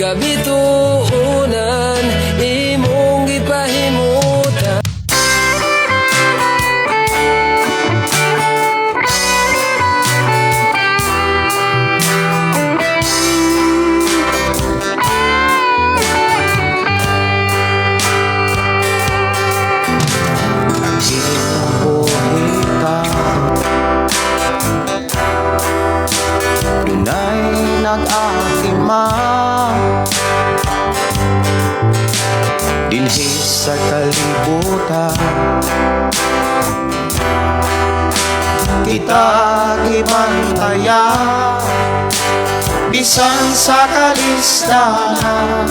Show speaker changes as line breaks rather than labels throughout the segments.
Kabituonan imong gipahimutan.
Kinabuhi ta, dunay nag-atima dinhi sa kalibutan. Kita gibantayan bisan sa kalisdanan,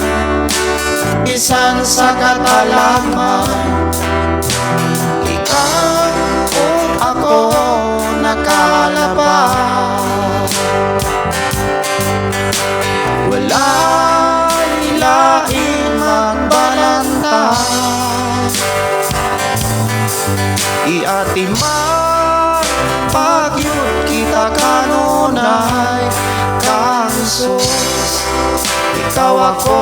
bisan sa katalaman. Ikaw ug ako nakalabas. Walay laing magbalanta. Iatiman pagyud kita kanunay kang Jesus. Ikaw ako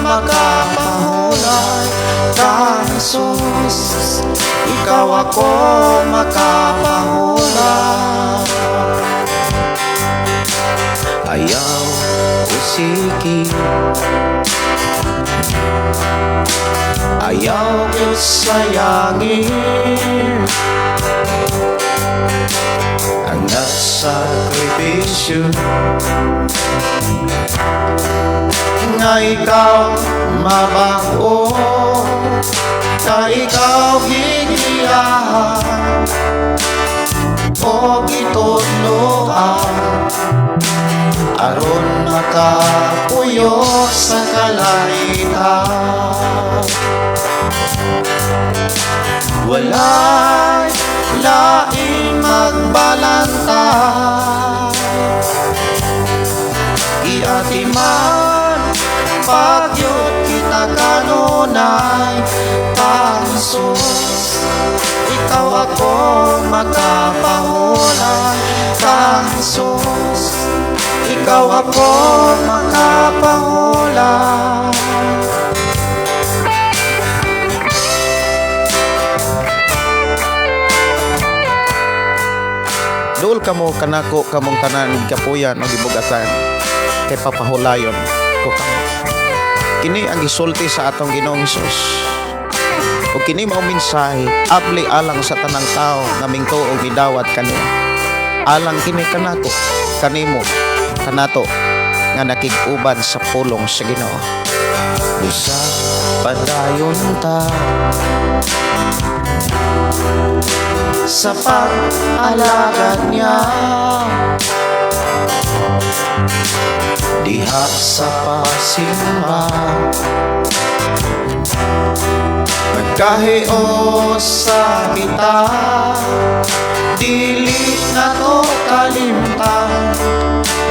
makapahulay kang Jesus. Ikaw ako makapahulay. Ayaw usiki, ayaw ko sayangin ang nasakripisyo nga ikaw mabago ka ikaw gigiyahan o gitudloan aron makapuyo sa kalangitan. Walay laing magbalanta. Giatiman pagyud kita kanunay kang Jesus. Ikaw ako makapahulay kang Jesus. Ikaw ako makapahulay.
Duol kamo kanako kamong tanan kapuyan o gibugatan kay papahulayon ko kamo. Kini ang gisulti sa atong Ginoong Hesus. Ug kini mao mensahe abli alang sa tanang tao nga mingtuo og midawat kaniya. Alang kini kanako, kanimo, kanato nga nakig-uban sa pulong sa Ginoo.
Busa padayon ta sa pag-alagad niya diha sa pasimba. Magkahios sa kita, dili na to kalimtan,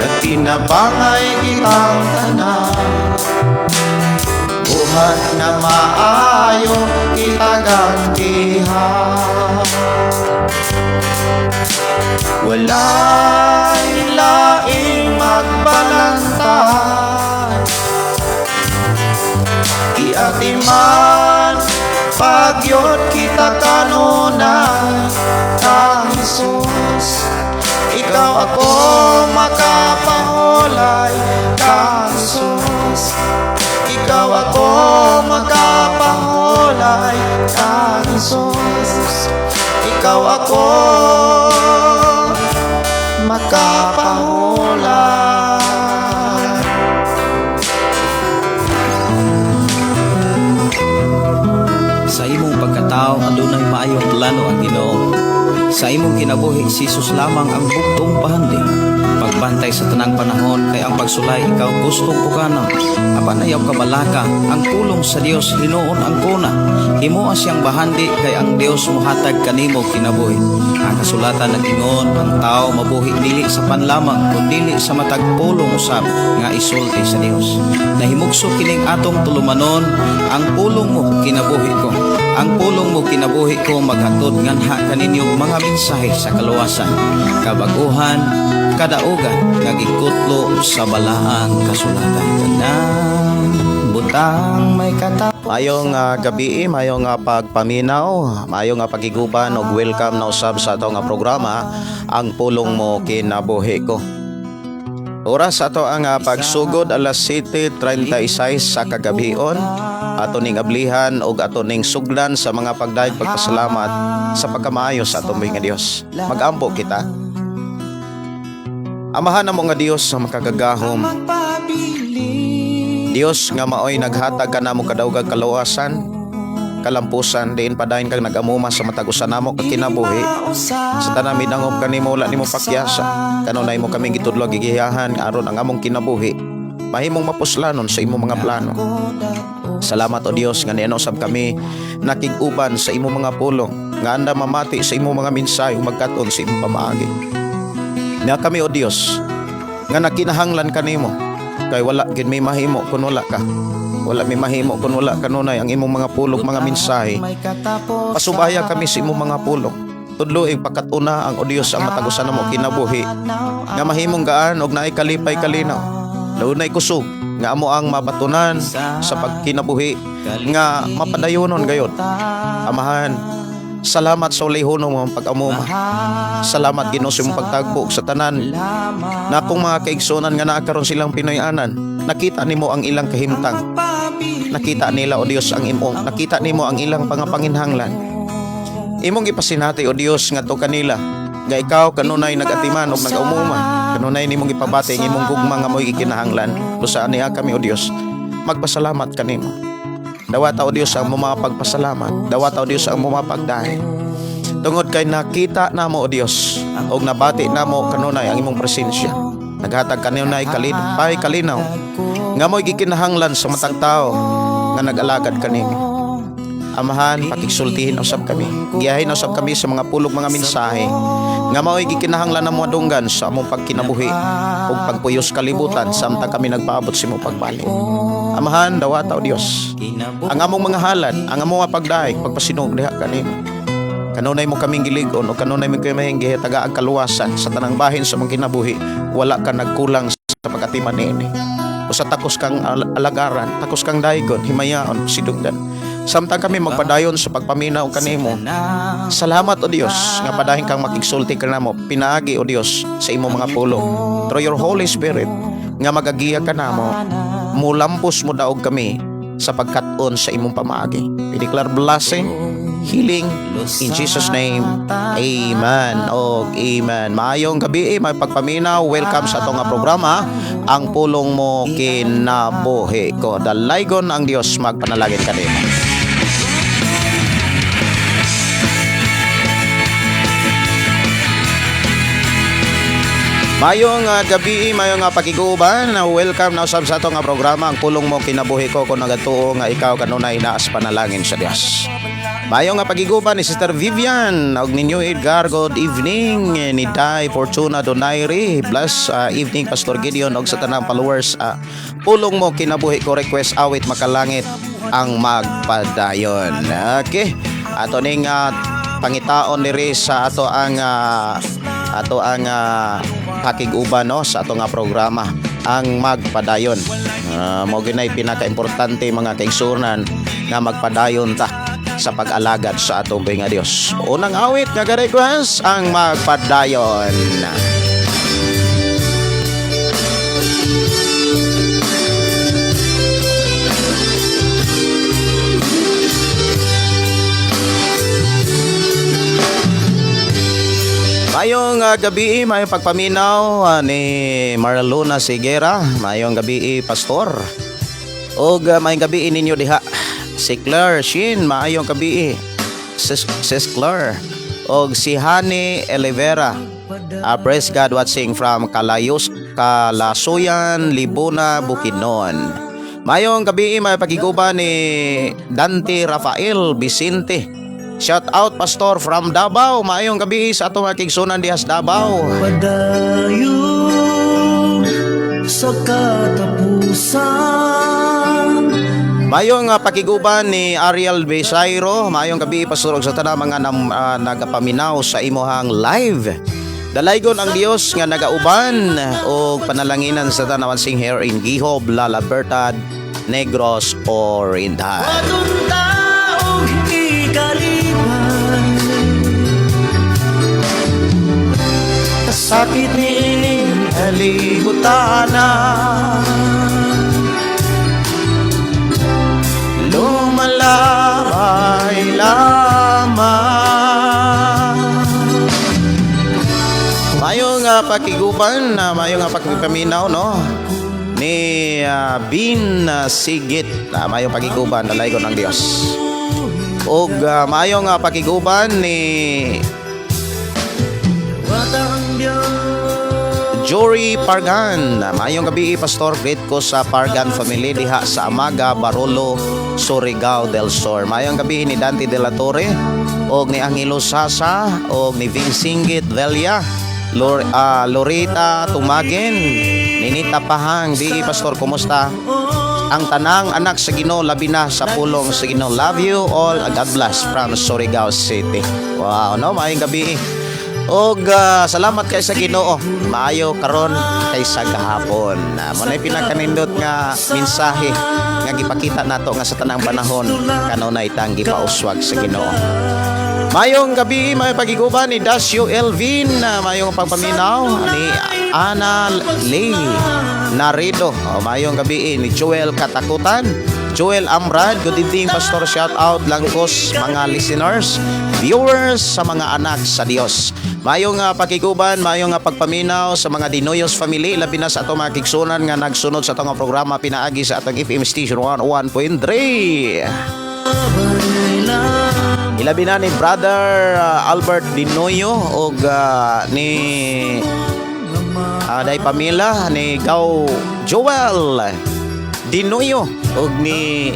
nagtinabangay kitang tanan. Buhat na maayo kita gantihan. Walay laing magbalantay. Iatiman pagyod kita kanunay kang Jesus. Ikaw ako makapahulay kang Jesus. Ikaw ako makapahulay kang Jesus. Ikaw ako makapahulay.
Sa imong pagkatao adunay maayong plano ang Ginoo. Sa imong kinabuhi si Jesus lamang ang bugtong pahandi. Pagbantay sa tanang panahon kay ang pagsulay ikaw gustong pukana. Apan ayaw kabalaka ang pulong sa Dios hinuon ang kuna. Himoa siyang bahandi kay ang Dios mohatag kanimo kinabuhi. Ang kasulatan nag-ingon ang tao mabuhi dili sa panlamang kun dili sa matag pulong usab nga isulti sa Dios. Nahimugso kining atong tulumanon ang pulong mo kinabuhi ko. Ang pulong mo kinabuhi ko maghatod nganha kaninyo mga mensahe sa kaluwasan, kabaguhan, kadaugan nga gikutlo sa balaang kasulatan. Kana
Butang may katapos.
Mayong gabi, mayong pagpaminaw, mayong pagiguban ug welcome na usab sa ato nga programa, Ang Pulong Mo Kinabuhi Ko. Oras ato ang pagsugod, alas 7:36 sa kagabion. Ato ning ablihan ug ato ning suglan sa mga pagdayeg, pagpasalamat sa pagkamaayo sa atong nga Dios. Magampo kita. Amahan namo nga Dios sa makagagahom, Dios nga maoy naghatag kanamo kadawgag kaluwasan, kalampusan, diin padayon kang nag-amuma sa matag usa namo ka kinabuhi. Sa tanan midangop kanimo, wala nimo pakyasa. Kanunay mo kaming gitudlo, gigiyahan aron ang among kinabuhi mahimong mapuslanon sa imong mga plano. Salamat, o Dios, nga niano usab kami nakig-uban sa imong mga pulong, nga anda mamati sa imong mga mensahe ug magkat-on sa imong pamaagi. Nya kami, o Dios, nga nakinahanglan kanimo kay wala gid may mahimo kun wala ka. Wala may mahimo kun wala kanunay ang imong mga pulong, mga mensahe. Pasubaya kami sa imong mga pulong. Tudloi, pakat-una ang, o Dios, ang matag usa namo kinabuhi nga mahimong gaan og naay kalipay, kalinaw. Dunay kusog nga amo ang mabatunan sa pagkinabuhi nga mapadayonon gayod. Amahan, salamat sa walay hunong mong pag-amuma. Salamat, Ginoo, sa imong pagtagbo sa tanan na akong mga kaigsunan nga naa karon silang Pinoy-anan. Nakita nimo ang ilang kahimtang. Nakita nila, o Dios, ang imong, nakita nimo ang ilang pangapanginhanglan. Imong gipasinati, o Dios, ngadto kanila nga ikaw kanunay nagatiman og nagaumuma. Kanunay nimong gipabati ang imong gugma nga mo'y gikinahanglan. Busa niya kami, o Dios, magpasalamat kanimo. Dawata, o Dios, ang mga pagpasalamat. Dawata, o Dios, ang mga pagdahin. Tungod kay nakita namo, o Dios, og nabati namo kanunay ang imong presensya. Naghatag kanunay kalipay, kalinaw nga mo'y gikinahanglan sa matag tao nga nag-alagad kanimo. Amahan, pakigsultihin usab kami. Giyahin usab kami sa mga pulong, mga mensahe nga mao'y gikinahanglan namo madunggan sa among pagkinabuhi ug pagpuyos kalibutan samtang kami nagpaabot sa imong pagbalik. Amahan, dawata, o Dios, ang among mga halad, ang among mga pagdaig, pagpasinug diha kanimo. Kanunay mo kaming gilig-on o kanunay mo kaming gihatagaan kaluwasan sa tanang bahin sa among kinabuhi, wala ka nagkulang sa pagatiman niini. O sa takos kang alagaran, takos kang daigon, himayaon, sidungdan. Samtang kami magpadayon sa pagpaminaw kanimo, salamat, o Dios, nga padayon kang makigsulti kanamo pinaagi, o Dios, sa imong mga pulong. Through your Holy Spirit nga magagiya kanamo, mulampos mo daog kami sa pagkat-on sa imong pamaagi. We declare blessing, healing in Jesus' name. Amen. Og amen. Maayong gabi, may pagpaminaw. Welcome sa atong nga programa, Ang Pulong Mo Kinabuhi Ko. Dalaygon ang Dios, magpanalangin kanimo. Mayong gabi, mayong pakiguban. Welcome na usab sa atong nga programa, Ang Pulong Mo Kinabuhi Ko, kung nagatuo nga ikaw kanunay naas panalangin sa Dios. Mayong nga pagiguban ni Sister Vivian og ninyo Edgar, good evening ni Dai Fortuna Donaire. Bless evening, Pastor Gideon, og sa tanang followers. Pulong Mo Kinabuhi Ko, request awit Makalangit ang Magpadayon. Okay. Ato ning pangitaon diri sa ato ang pakig-uban, no, sa ato nga programa, Ang Magpadayon. Mao ginay pinakaimportante, mga kaigsunan, nga magpadayon ta sa pag-alagad sa atong buhi nga Dios. Unang awit nga request, Ang Magpadayon. Mayong gabi, mayong pagpaminaw ni Marlona Sigera. Mayong gabi, Pastor. Og mayong gabi ninyo diha. Si Claire Shin, maayong gabi. Sis Claire. Og si Hani Elevera. Praise God, watching from Kalayos, Kalasuyan, Libuna, Bukidnon. Mayong gabi, may pagiguban ni Dante Rafael Vicente. Shout out, Pastor, from Davao. Maayong gabi sa atong mga kaigsunan dihas Davao.
Padayon sa katapusan.
Mayong pakiguban ni Ariel Besairo, maayong gabi, Pastor, og sa tanang mga nagapaminaw sa imuhang live. Dalaygon ang Dios nga nagauban og panalanginan sa tanawan sing here in Gihob, La Libertad, Negros Oriental.
Atong taong ikalipay. Kasakit ni ining kalibutan na lumalabay lamang. Mayo nga pakiguban na, mayo nga pakipaminaw, no, ni Bin Sigit. Mayo pakiguban, dalaygon ng Dios. Og mayo nga pakiguban ni Wata ang Diyos.
Jory Pargan. Maayong gabi, Pastor. Greet ko sa Pargan family diha sa Amaga, Barolo, Surigao del Sur. Maayong gabi ni Dante de la Torre og ni Angelo Sasa og ni Ving Singgit Velia, Lorita Tumagin, Ninita Pahang, di Pastor, kumusta? Ang tanang anak sa Ginoo, labi na sa pulong sa Ginoo. Love you all. God bless from Surigao City. Wow, no, maayong gabi. Og salamat kay sa Ginoo. Maayo karon kaysa gahapon. Mo na pinakanindot nga mensahe nga gipakita nato nga sa tanang panahon kanunay tang gipauswag sa Ginoo. Mayong gabi, may pagiguban ni Dasio Elvin, mayong pagpaminaw ni Ana Lee Narido. O, mayong gabi ni Joel Katakutan, Joel Amrad, good evening, Pastor, shout out langkos mga listeners, viewers, sa mga anak sa Dios. Mayong pakiguban, mayong pagpaminaw sa mga Dinoyos family, labi na sa atong mga kigsunan nga nagsunod sa atong programa pinaagi sa atong FM station 101.3. Ilabi na ni Brother Albert Dinoyo og ni Day Pamela, ni Gaw Joel Dinoyo og ni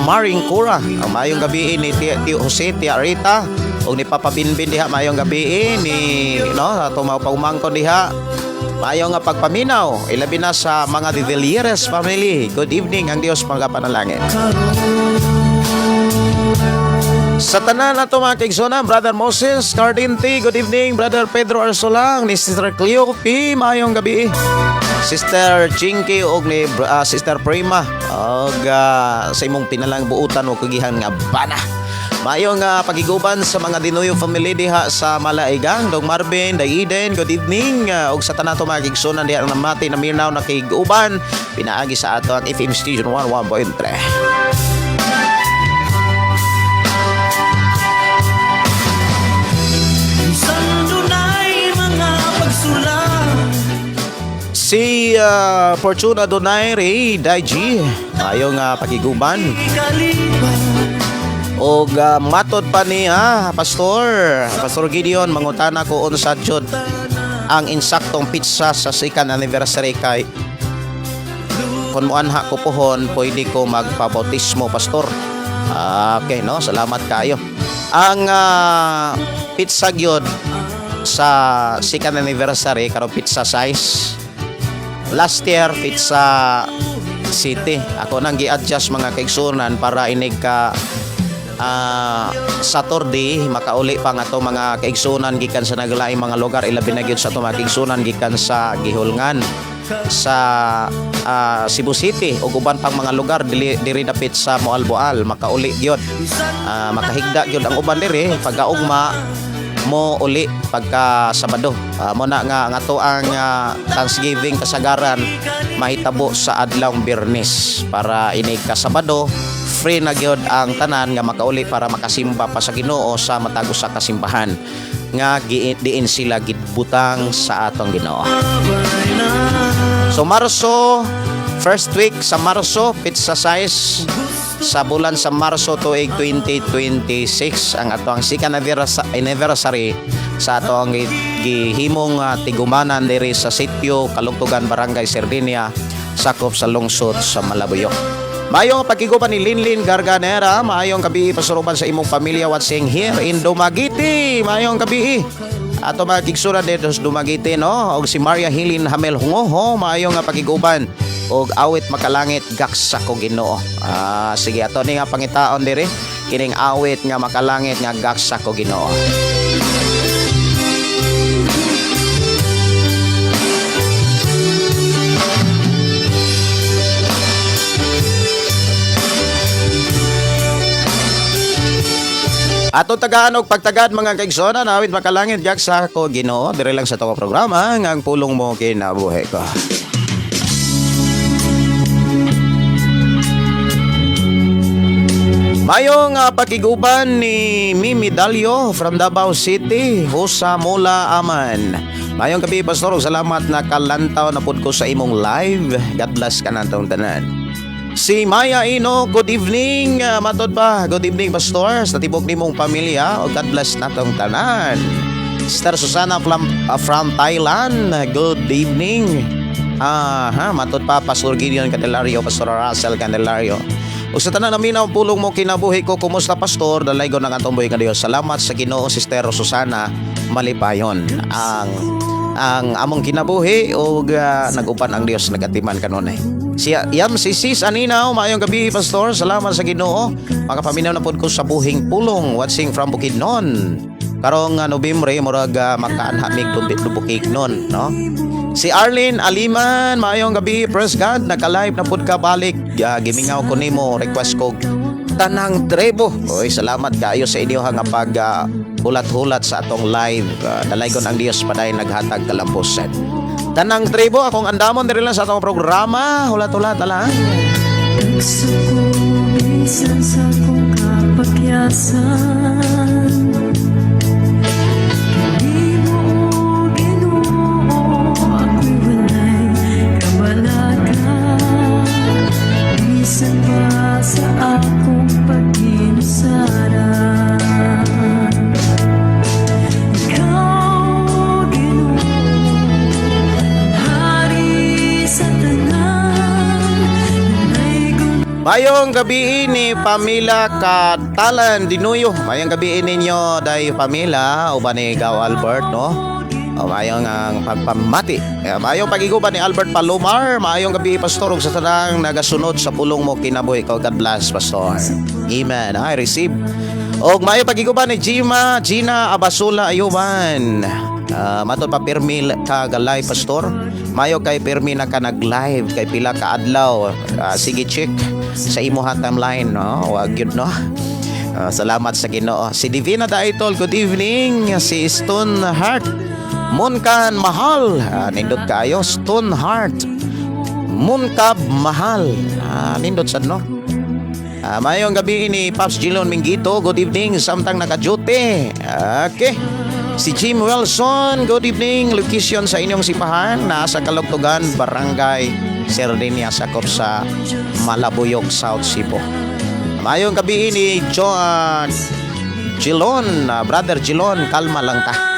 Maring Cora. Ang maayong gabi ni Tia, Tio Jose, Tia Rita og ni Papa Binbin diha. Maayong gabi ni, no, ato mga paumangkon diha. Maayong nga pagpaminaw ilabi na sa mga De Villieres family. Good evening, ang Dios magapanalangin. Sa tanan nato mga kaigsoona, Brother Moses Cardinti, good evening, Brother Pedro Arsolang, ni Sister Cleo P, maayong gabi. Sister Chinky og ni Sister Prima og sa imong pinalang buutan o kugihan nga bana. Maayong pagiguban sa mga Dinoyo family diha sa Malaigang, Dong Marvin, Day Eden, good evening. Og sa tanan to mga kaigsunan diha namati na minaw nakiguban pinaagi sa ato ang FM Station 11.3.
Bisan dunay mga pagsulat.
Si Fortuna Donaire, Daiji, maayong pakiguban.
Ikalipay.
Og matod pa niya, Pastor, Pastor Gideon, mangutana ko unsa jud ang insaktong petsa sa second anniversary kay kung muanha ko pohon, pwede ko magpabautismo, Pastor. Ah, okay, no? Salamat kayo. Ang petsa gyud sa second anniversary karon, petsa size. Last year, petsa city. Ako nang gi-adjust, mga kaigsunan, para inig ka Saturday makauli pa nga ato mga kaigsunan gikan sa naglaing mga lugar, ilabi na gyud sa ato mga kaigsunan gikan sa Gihulngan sa Cebu City ug uban pang mga lugar dili diri dapit sa Moalboal, makauli gyud. Makahigda gyud ang uban diri pagkaugma, mo uli pagka Sabado. Mo na nga nga to ang Thanksgiving kasagaran mahitabo sa adlawng Biyernes para inig ka Sabado free na gyud ang tanan nga makauli para makasimba pa sa Ginoo sa matag usa ka simbahan nga diin sila gibutang sa atong Ginoo. So Marso, first week sa Marso, petsa size sa bulan sa Marso tuig 2026 ang ato ang second anniversary sa ato ang gihimong tigumanan diri sa sitio Kalugtugan, Barangay Sardinia, sakop sa lungsod sa Malabuyoc. Maayong pagkiguban ni Linlin Garganera, maayong gabi, pasuruban sa imong pamilya watching here in Dumaguete. Maayong gabi. Ato mga kigsura dito sa Dumaguete, no? Og si Maria Hilin Hamel Hungoho, maayong nga pagkiguban og awit "Makalangit Gaksa Ko Ginoo". Ah, sige, ato ni nga pangitaon diri kining awit nga "Makalangit nga Gaksa Ko Ginoo".
Ato tagaan og pagtagad, mga kaigsonan, awit makalangit gaksa ko Ginoo, dire lang sa atong programa nga ang Pulong Mo Kinabuhi Ko. Mayong pakiguban ni Mimi Dalio from Davao City, Husa Mula Aman. Mayong gabi, Pastor, ug salamat na kalantaw na pud ko sa imong live. God bless ka natong tanan. Si Maya Ino, good evening. Matod pa, good evening, Pastor, sa tibok nimong pamilya. O God bless natong tanan. Sister Susana from Thailand, good evening. Aha, matod pa, Pastor Gideon Candelario, Pastor Russell Candelario. Ug sa tanan naminaw Pulong Mo Kinabuhi Ko, kumusta, Pastor? Dalaygon ang atong buhi nga Dios. Salamat sa Ginoo, Sister Susana Malipayon. Ang among kinabuhi ug nag-upan ang Dios, nagatiman kanunay. Siya Yam si Sis Aninaw, maayong gabi, Pastor. Salamat sa Ginoo. Makapaminaw na pud ko sa buhing pulong, watching from Bukidnon. Karong Nobyembre murag makaanha mig Bukidnon, no? Si Arlene Aliman, maayong gabi, praise God, naka-live na pud ka balik. Gimingaw ko nimo, request ko Tanang Tribo. Oy, salamat kaayo sa inyo nga pag hulat-hulat sa atong live. Dalaygon ang Dios, padayon naghatag kalampusan. Tanang Tribo, akong andamon diri lang sa atong programa. Hulat-hulat ala.
Nagsuko minsan sa akong kapakyasan. Di mo, Ginoo, ako'y walay kabalaka, bisan pa sa akong pag-inusara. Ikaw, Ginoo, hari sa tanan.
Mayong gabi ni Pamela Katalan Dinuyo. Mayong gabi ninyo, day Pamela, uban ni Gaw Albert, no? O, mayong ang pagpamati. Eh, mayong pagiguban ni Albert Palomar. Mayong gabi, Pastor, ug sa tanang nagasunod sa Pulong Mo Kinabuhi Ko. God bless, Pastor. Amen. I receive. Og mayo pagiguban ni Gima Gina Abasula Ayuban. Matod pa, pirmi ka galay, Pastor. Mayo kay pirmi na ka nag-live kay pila ka adlaw. Sige, check sa imo timeline, no? Wag yun, no? Salamat sa Ginoo. Si Divina Daitol, good evening. Si Stone Heart Munkan Mahal. Nindot kaayo Stone Heart Munkab Mahal. Nindot sad, no? Mayong gabi ni Pops Gilon Mingito. Good evening samtang naka-duty. Okay. Si Jim Wilson, good evening. Location sa inyong sipahan, nasa Kalugtugan, Barangay Sardinia, sakop sa Malabuyok, South Cebu. Mayong gabi ni Gilon, Brother Gilon, kalma lang ta.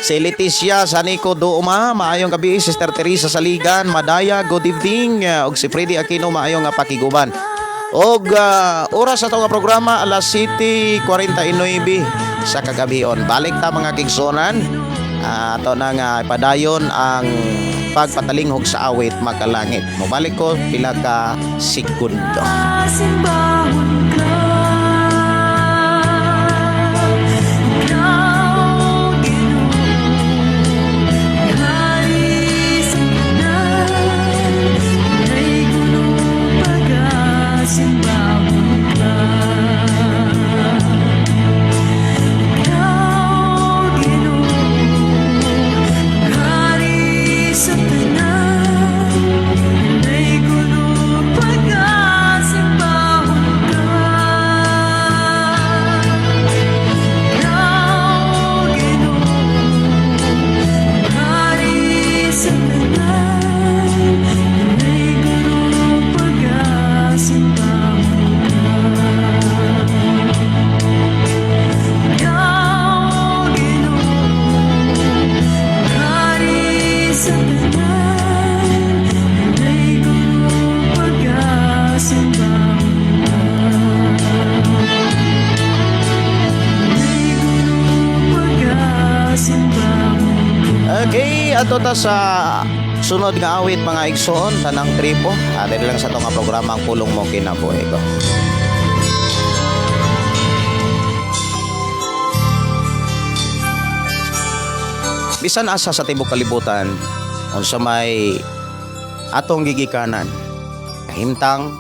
Si Leticia Sanico Duuma, maayong gabi. Sister Teresa Saligan, Madaya, good evening. Og si Freddy Aquino, maayong nga pakiguban. Og oras sa nga programa alas 7:49 sa kagabion. Balik ta, mga kaigsuonan. Ato na nga padayon ang pagpatalinghog sa awit makalangit. Mobalik ko pila ka segundo.
Simbahon ka. Ikaw, Ginoo, hari sa tanan. Ay kuno pagasimbahon ka. Ikaw, Ginoo, hari sa tanan. Ay kuno pagasimbahon ka. Ikaw, Ginoo, hari sa tanan. Ay kuno pagasimbahon ka. Ikaw, Ginoo, hari sa tanan. Ay kuno pagasimbahon ka. Ay kuno pagasimbahon ka.
Okay, ato ta sa sunod nga awit, mga igsoon, Tanang Tribo. Diri lang sa nga programa ang Pulong Mo Kinabuhi Ko. Bisan asa sa tibok kalibutan, unsa may atong gigikanan, kahimtang,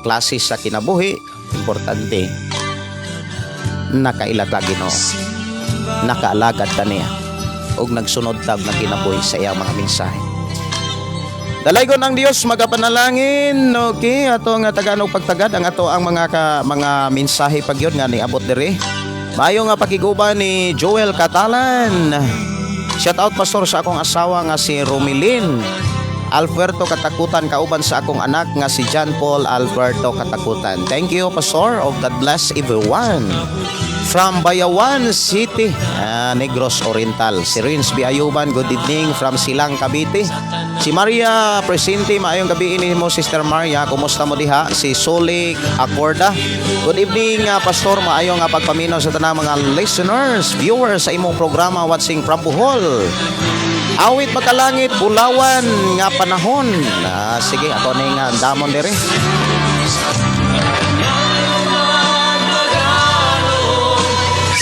klase sa kinabuhi, importante. Nakaila ta Ginoo. Nakaalagad ta niya ug nagsunod tag na kinabuhi sa iyang mga mensahe. Dalaygon ang Dios, magapanalangin. Okay, ato nga tagaan og pagtagad ang ato ang mga mensahe pagyud nga niabot diri. Maayo nga pakiguban ni Joel Catalan. Shout out, Pastor, sa akong asawa nga si Romilin Alberto Katakutan kauban sa akong anak nga si John Paul Alberto Katakutan. Thank you, Pastor. Of God bless everyone. From Bayawan City, Negros Oriental. Si Rins B. Ayuban, good evening from Silang, Cavite. Si Maria Presente, maayong gabi mo, Sister Maria. Kumusta mo diha? Si Solik Acorda. Good evening, Pastor. Maayong nga pagpaminaw sa tanang mga listeners, viewers sa imong programa watching from Bohol. Awit makalangit, bulawan nga panahon. Sige, ato ni nga damon diri.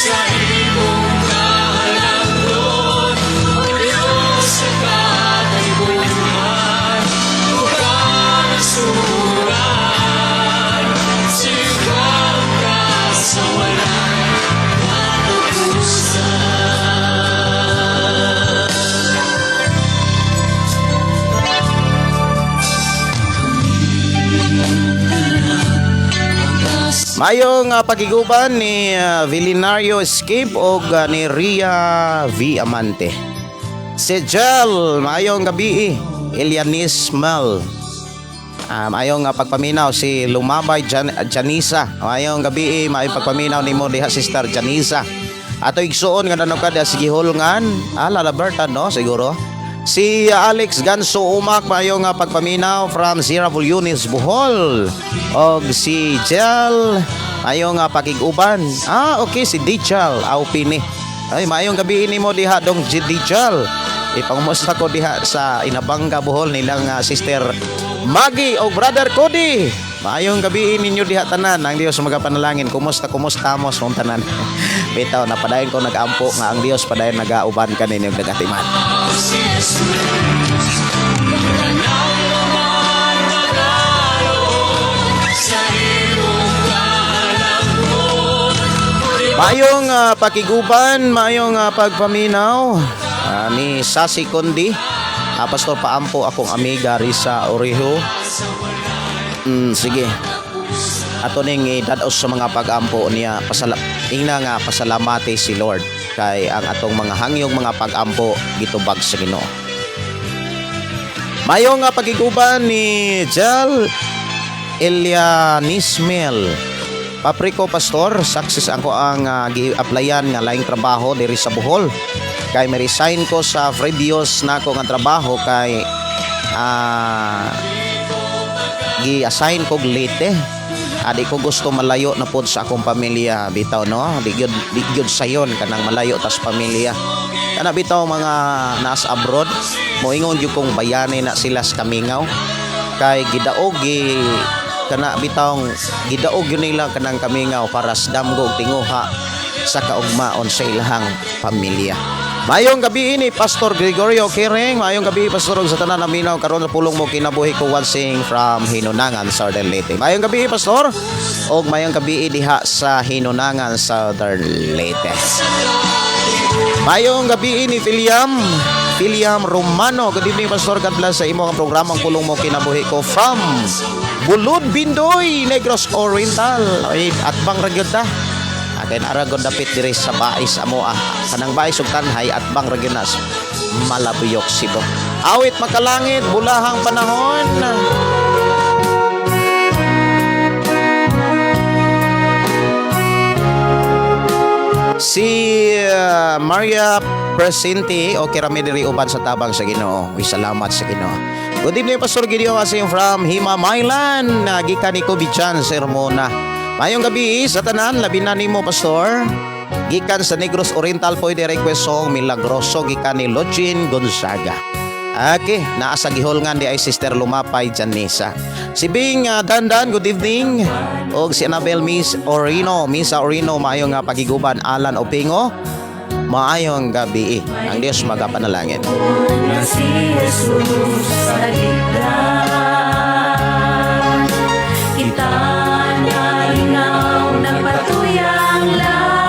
Sa imong kahalangdon, O Diyos sa kalibutan, ug kasuran, sigang ka sa walay katapusan.
Mayong pagiguban ni Villinario Escape og ni Ria V. Amante. Si Jel, maayong gabi. Elianis Mel. Maayong pagpaminaw si Lumabay Janisa. Maayong gabi, maayong pagpaminaw nimo diha, Sister Janisa. Ato igsuon nga nanog ka diha sa gihulngan. Ah, Lalaberta, no, siguro. Si Alex Ganso Umak, maayong pagpaminaw from Sierra Yunis, Bohol. Og si Jel, maayong pakig-uban. Ah, okay, si Dichal Aupini. Ay, maayong gabi nimo diha, dong Dichal. Ipangumusta ko diha sa Inabanga, Bohol nilang Sister Maggie o Brother Cody. Maayong gabi ninyo diha tanan. Ang Dios magapanalangin. Kumusta, kumusta mo sa tanan? Bitaw napadayon ko nag-ampo nga ang Dios padayon nagauban kaninyo nagatiman.
Si Jesus, man magalon sa imong kahalangdon.
Maayong pakiguban, maayong pagpaminaw ni Sasi Kondi. Pastor, paampo akong amiga Risa Oriho. Sige. Ato ning idadaos sa mga pag-ampo niya ingna nga pasalamati si Lord kay ang atong mga hangyong mga pag-ampo gitubag sa Ginoo. Maayong pagiguban ni Jel Elianismel. Papriko, Pastor, success ako ang gi-applyan nga laing trabaho diri sa Bohol. Kay may resign ko sa previous nako nga trabaho kay gi-assign ko Leyte. Adi ko gusto malayo na pod sa akong pamilya bitaw, no. Di gyud sayon kanang malayo tas pamilya. Kana bitaw mga nasa abroad, moingon gyud kong bayani na sila sa kamingaw kay gidaog gi kana bitawng gidaog yun nila kanang kamingaw para sa damgo og tinguha sa kaugmaon sa ilahang pamilya. Maayong gabi ini Pastor Gregorio Kiring, maayong gabi, Pastor, ug sa tanan naminaw karon sa pulong mo kinabuhi ko watching from Hinunangan, Southern Leyte. Maayong gabi, Pastor, ug maayong gabi diha sa Hinunangan, Southern Leyte. Maayong gabi ni William Romano. Good evening, Pastor. God bless sa imo ang programang Pulong Mo Kinabuhi Ko from Bulud Bindoy, Negros Oriental. Ay, at bang ragyod ta? Kay naa ra gud dapit diri sa Bais amo ah. Kanang Bais ug Tanjay at bang ragyod na Malabuyok, Cebu. Awit makalangit, bulahang panahon. Si Maria Presente, okay rami diri uban sa tabang sa Ginoo. Uy, salamat sa Ginoo. Good evening, Pastor Gideon Asim from Hima Mailan. Gikan ni Kubichan Sermona. Mayong gabi sa tanan, labi na nimo, Pastor. Gikan sa Negros Oriental po, request song Milagroso gikan ni Login Gonzaga. Okay, naa sa gihulngan di ay Sister Lumapay Janisa. Si Bing Dandan, good evening. Og si Annabel Miss Orino, Misa Orino, maayong pagiguban. Alan Opingo, maayong gabi. Ang Dios magapanalangin.
Na si Jesus sa ligdan. Kita na linaw, nagpatuyang langit.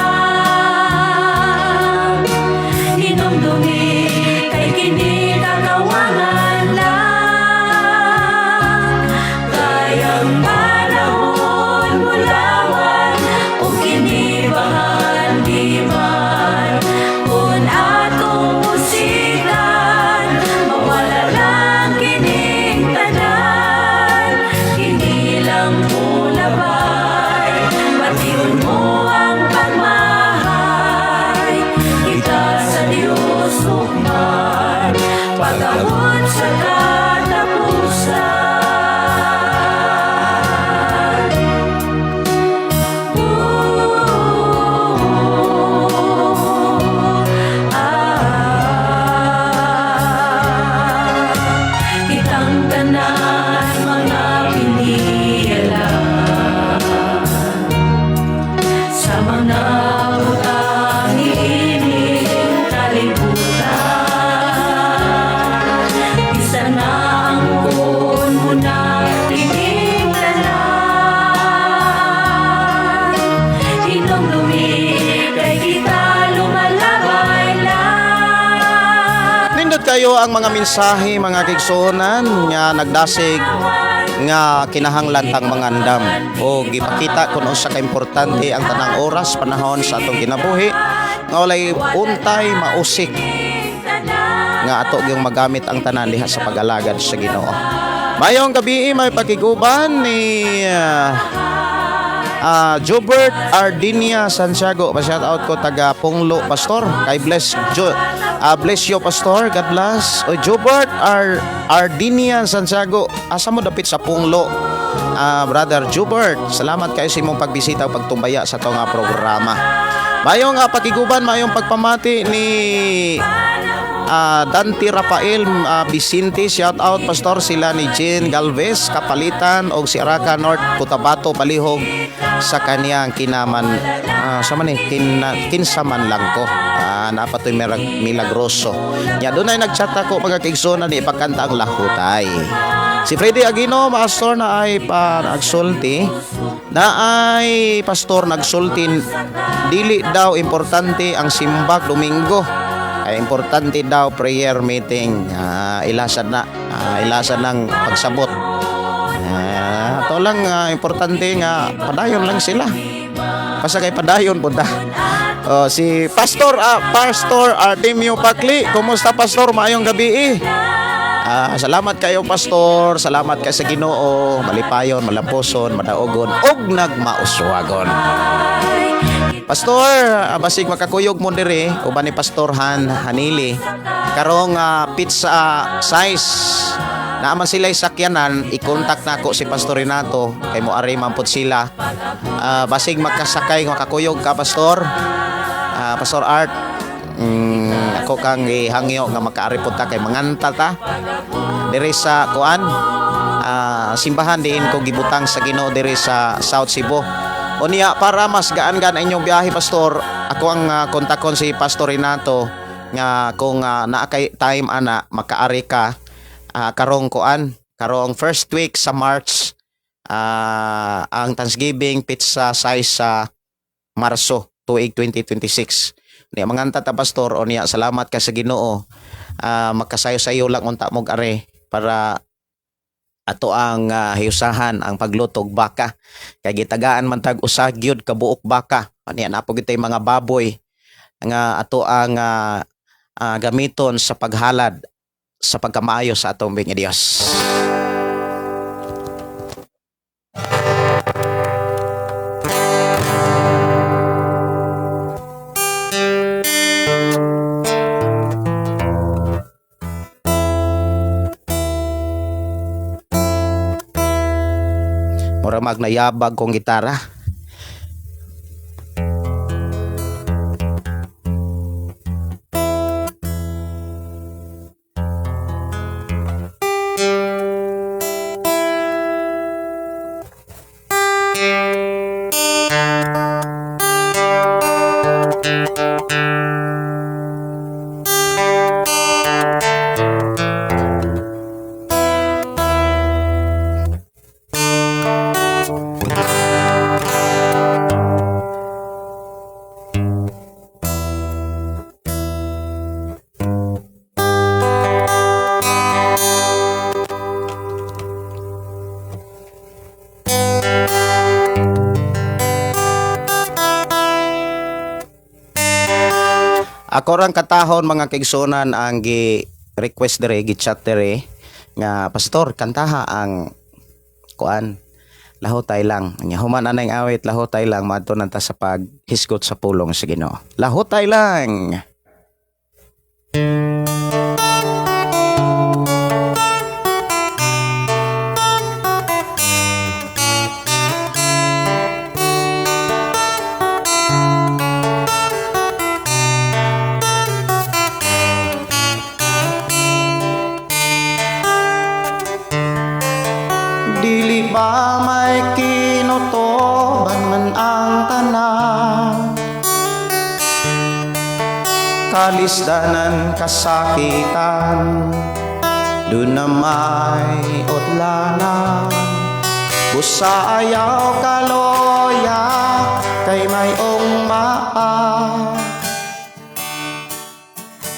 kayo ang mga mensahe, mga kaigsuonan, nga nagdasig nga kinahanglan tang mangandam o gipakita kung unsa ka importante ang tanang oras, panahon sa atong kinabuhi nga walay untay mausik nga ato gyung magamit ang tanan diha sa pag-alagad sa Ginoo. Mayong gabi, may pakiguban ni Jobert Ardinia Santiago. Pa-shout out ko taga Punglo, Pastor. Kay bless Jo, bless you, Pastor. God bless. O Jobert Ardinia Santiago. Asa mo dapit sa Punglo? Brother Jobert, salamat kayo sa imong pagbisita o pagtumbaya sa atong programa. Mayong pakiguban, mayong pagpamati ni Dante Rafael Vicente, shout out, Pastor, sila ni Jean Galvez, Kapalitan og si Araka North Cotabato, palihog sa kaniyang kinaman sa man eh, kinsaman lang ko. Napatoy milagroso. Nya dunay nagchat ako, mga kaigsoon, ni ipakanta ang Lahutay. Si Freddy Aguino, pastor, na ay pa nagsulti na ay pastor nagsulti dili daw importante ang simbak Domingo ay importante daw prayer meeting. Ilasan na ilasan ng pagsabot. To lang importante nga padayon lang sila, basta kay padayon punta. Oh, si Pastor Pastor Artemio Pakli, kumusta, Pastor? Maayong gabi eh. Salamat kayo, Pastor, salamat kay sa Ginoo, malipayon, malampuson, madaogon ug nagmauswagon. Pastor, basig makakuyog mo diri uban ni Pastor Han Hanili. Karong pizza size. Naaman sila sakyanan, i-contact nako si Pastor Renato kay mo ari man pud sila. Basig makasakay, makakuyog ka, Pastor. Pastor Art, ako kang gihangyo nga makaari pud ta kay manganta ta diri sa kuan simbahan diin ko gibutang sa Ginoo diri sa South Cebu. Unya para mas gaan-gaan inyong biyahe, Pastor, ako ang kontakon si Pastor Renato nga kung naa kay time ana makaari ka karong kuan, karong first week sa March, ang Thanksgiving pizza size sa Marso tuig 2026. Niya manganta ta, Pastor, o niya salamat ka sa Ginoo. Makasayo-sayo lang unta mog are para ato ang hiusahan ang paglutog baka kay gitagaan man tag usa gyud ka buok baka. Niya naa po gitay mga baboy nga ato ang gamiton sa paghalad sa pagkamaayo sa atong nga Dios. Mura mag nayabag kong gitara. Ako rang katahon, mga kaigsunan, ang gi request dire, gi chat dire nga, "Pastor, kantaha ang kuan, Lahutay lang." Nya human anang awit Lahutay lang, maadto nanta sa paghisgot sa pulong sa Ginoo. Lahutay lang. Dili ba may kinutoban man ang tanan, kalisdanan, kasakitan, doon na may utlanan. Busa ayaw kaloya kay mayong maa.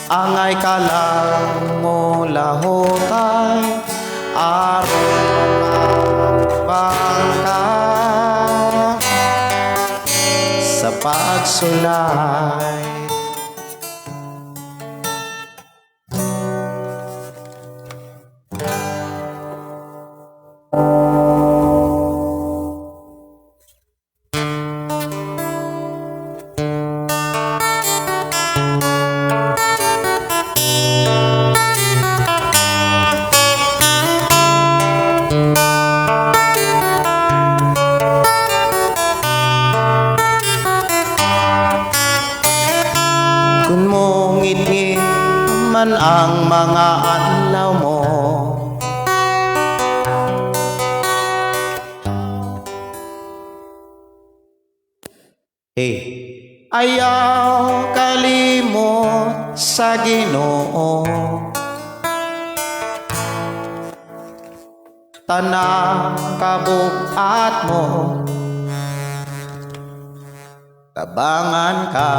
Angay ka lang mo lahotay aron makatabang ka sa pagsulay. Kung mo ngitngit man ang mga adlaw mo, hey, ayaw kalimot sa Ginoo. Tanang kabuat mo, tabangan ka.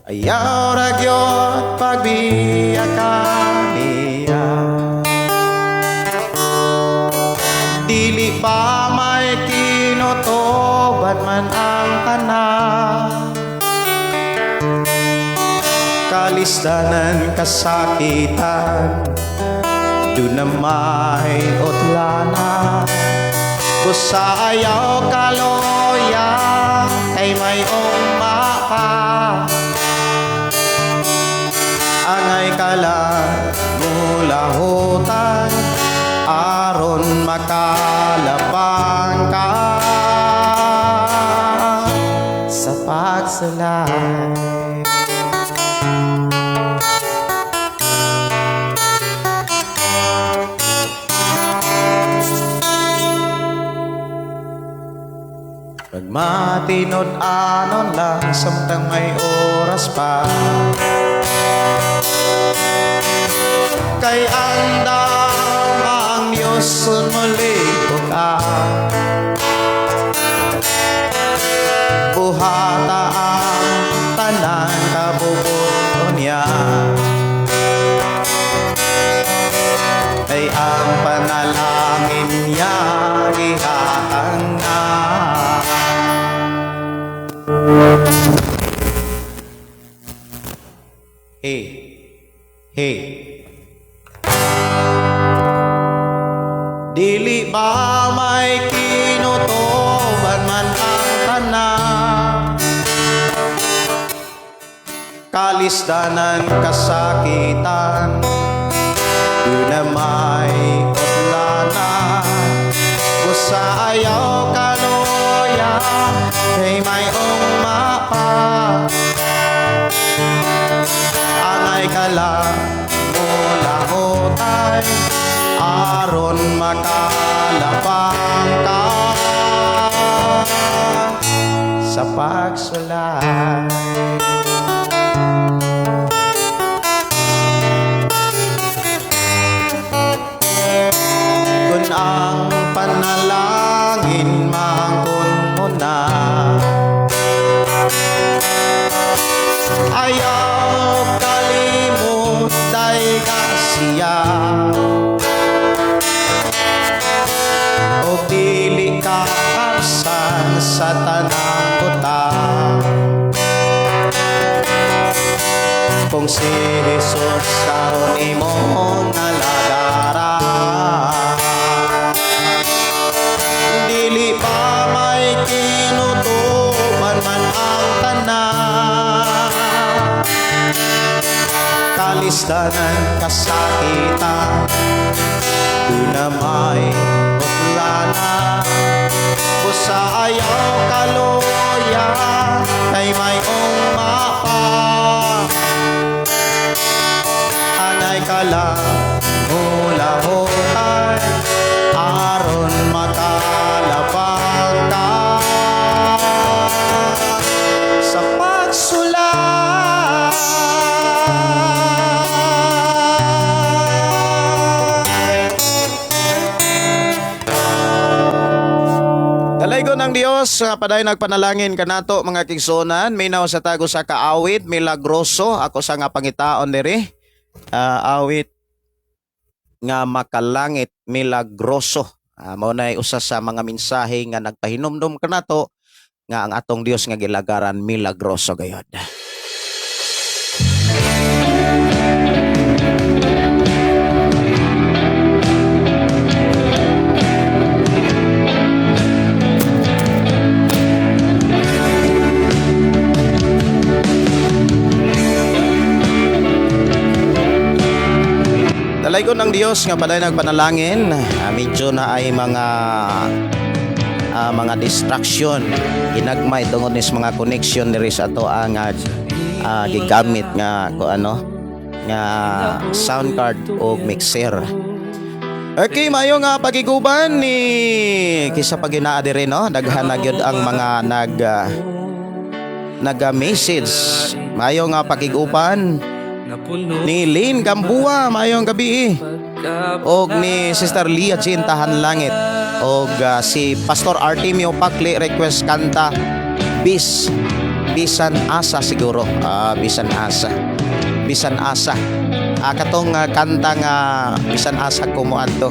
Ayaw ra gyud pagbiya ka niya. Dili pa may kinutuban man ang tanan, kalisdanan, kasakitan, duna may utlana. Busa ayaw kaloya kay may pa. Angay ka lang mulahutan aron makalabang ka sa pagsulay. Pagmatinud-anon lang samtang may oras pa, kay andam ang Diyos mulitok ka. Buhata ang tanan kabubuton niya, kay ang panalangin niya gihatag na. Hey, hey. Dili ba may kinutuban man ang tanan, kalisdanan, kasakitan, duna may utlana. Busa ayaw kaloya kay may mapa. Angay ka lang mulahotay aron makalabang ka sa pagsulay. Kung ang panalangin maangkon mo na, ayaw kalimot ay siya. O dili ka kapsan sa tanang butang, kung si Jesus karon imong nalagaran. Dili pa may kinutuban man ang tanan, kalisdanan, kasakitan, duna may utlana. Busa ayaw kaloya kay may mapa. Angay ka lang mulahotay aron makalabang ka sa pagsulay.
Dalaygon ang Dios nga padayon nagpanalangin kanato, mga kaigsuonan. Minaw sa tago sa kaawit milagroso ako sa nga pangitaon diri. Awit nga makalangit milagroso. Mao nay usa sa mga mensahe nga nagpahinumdum kanato nga ang atong Dios nga gilagaran milagroso gayod. Dalaygon ng Dios nga padayon nagpanalangin. Medyo na ay mga distraction ginagmay tungod nis mga connection diri sa ato ang gigamit nga ko ano nga sound card o mixer. Okay, mayo nga pagiguban ni kisa pag inaa diri, no, daghan na gyud ang mga nag message. Mayo nga pakiguban ni Lynn Gambua, mayong gabi. Og ni Sister Lia Jean Tahan Langit. Og si Pastor Artemio Pakli, request kanta Bisan Asa siguro. Bisan Asa. Bisan Asa. Katong kanta nga Bisan Asa ko moadto.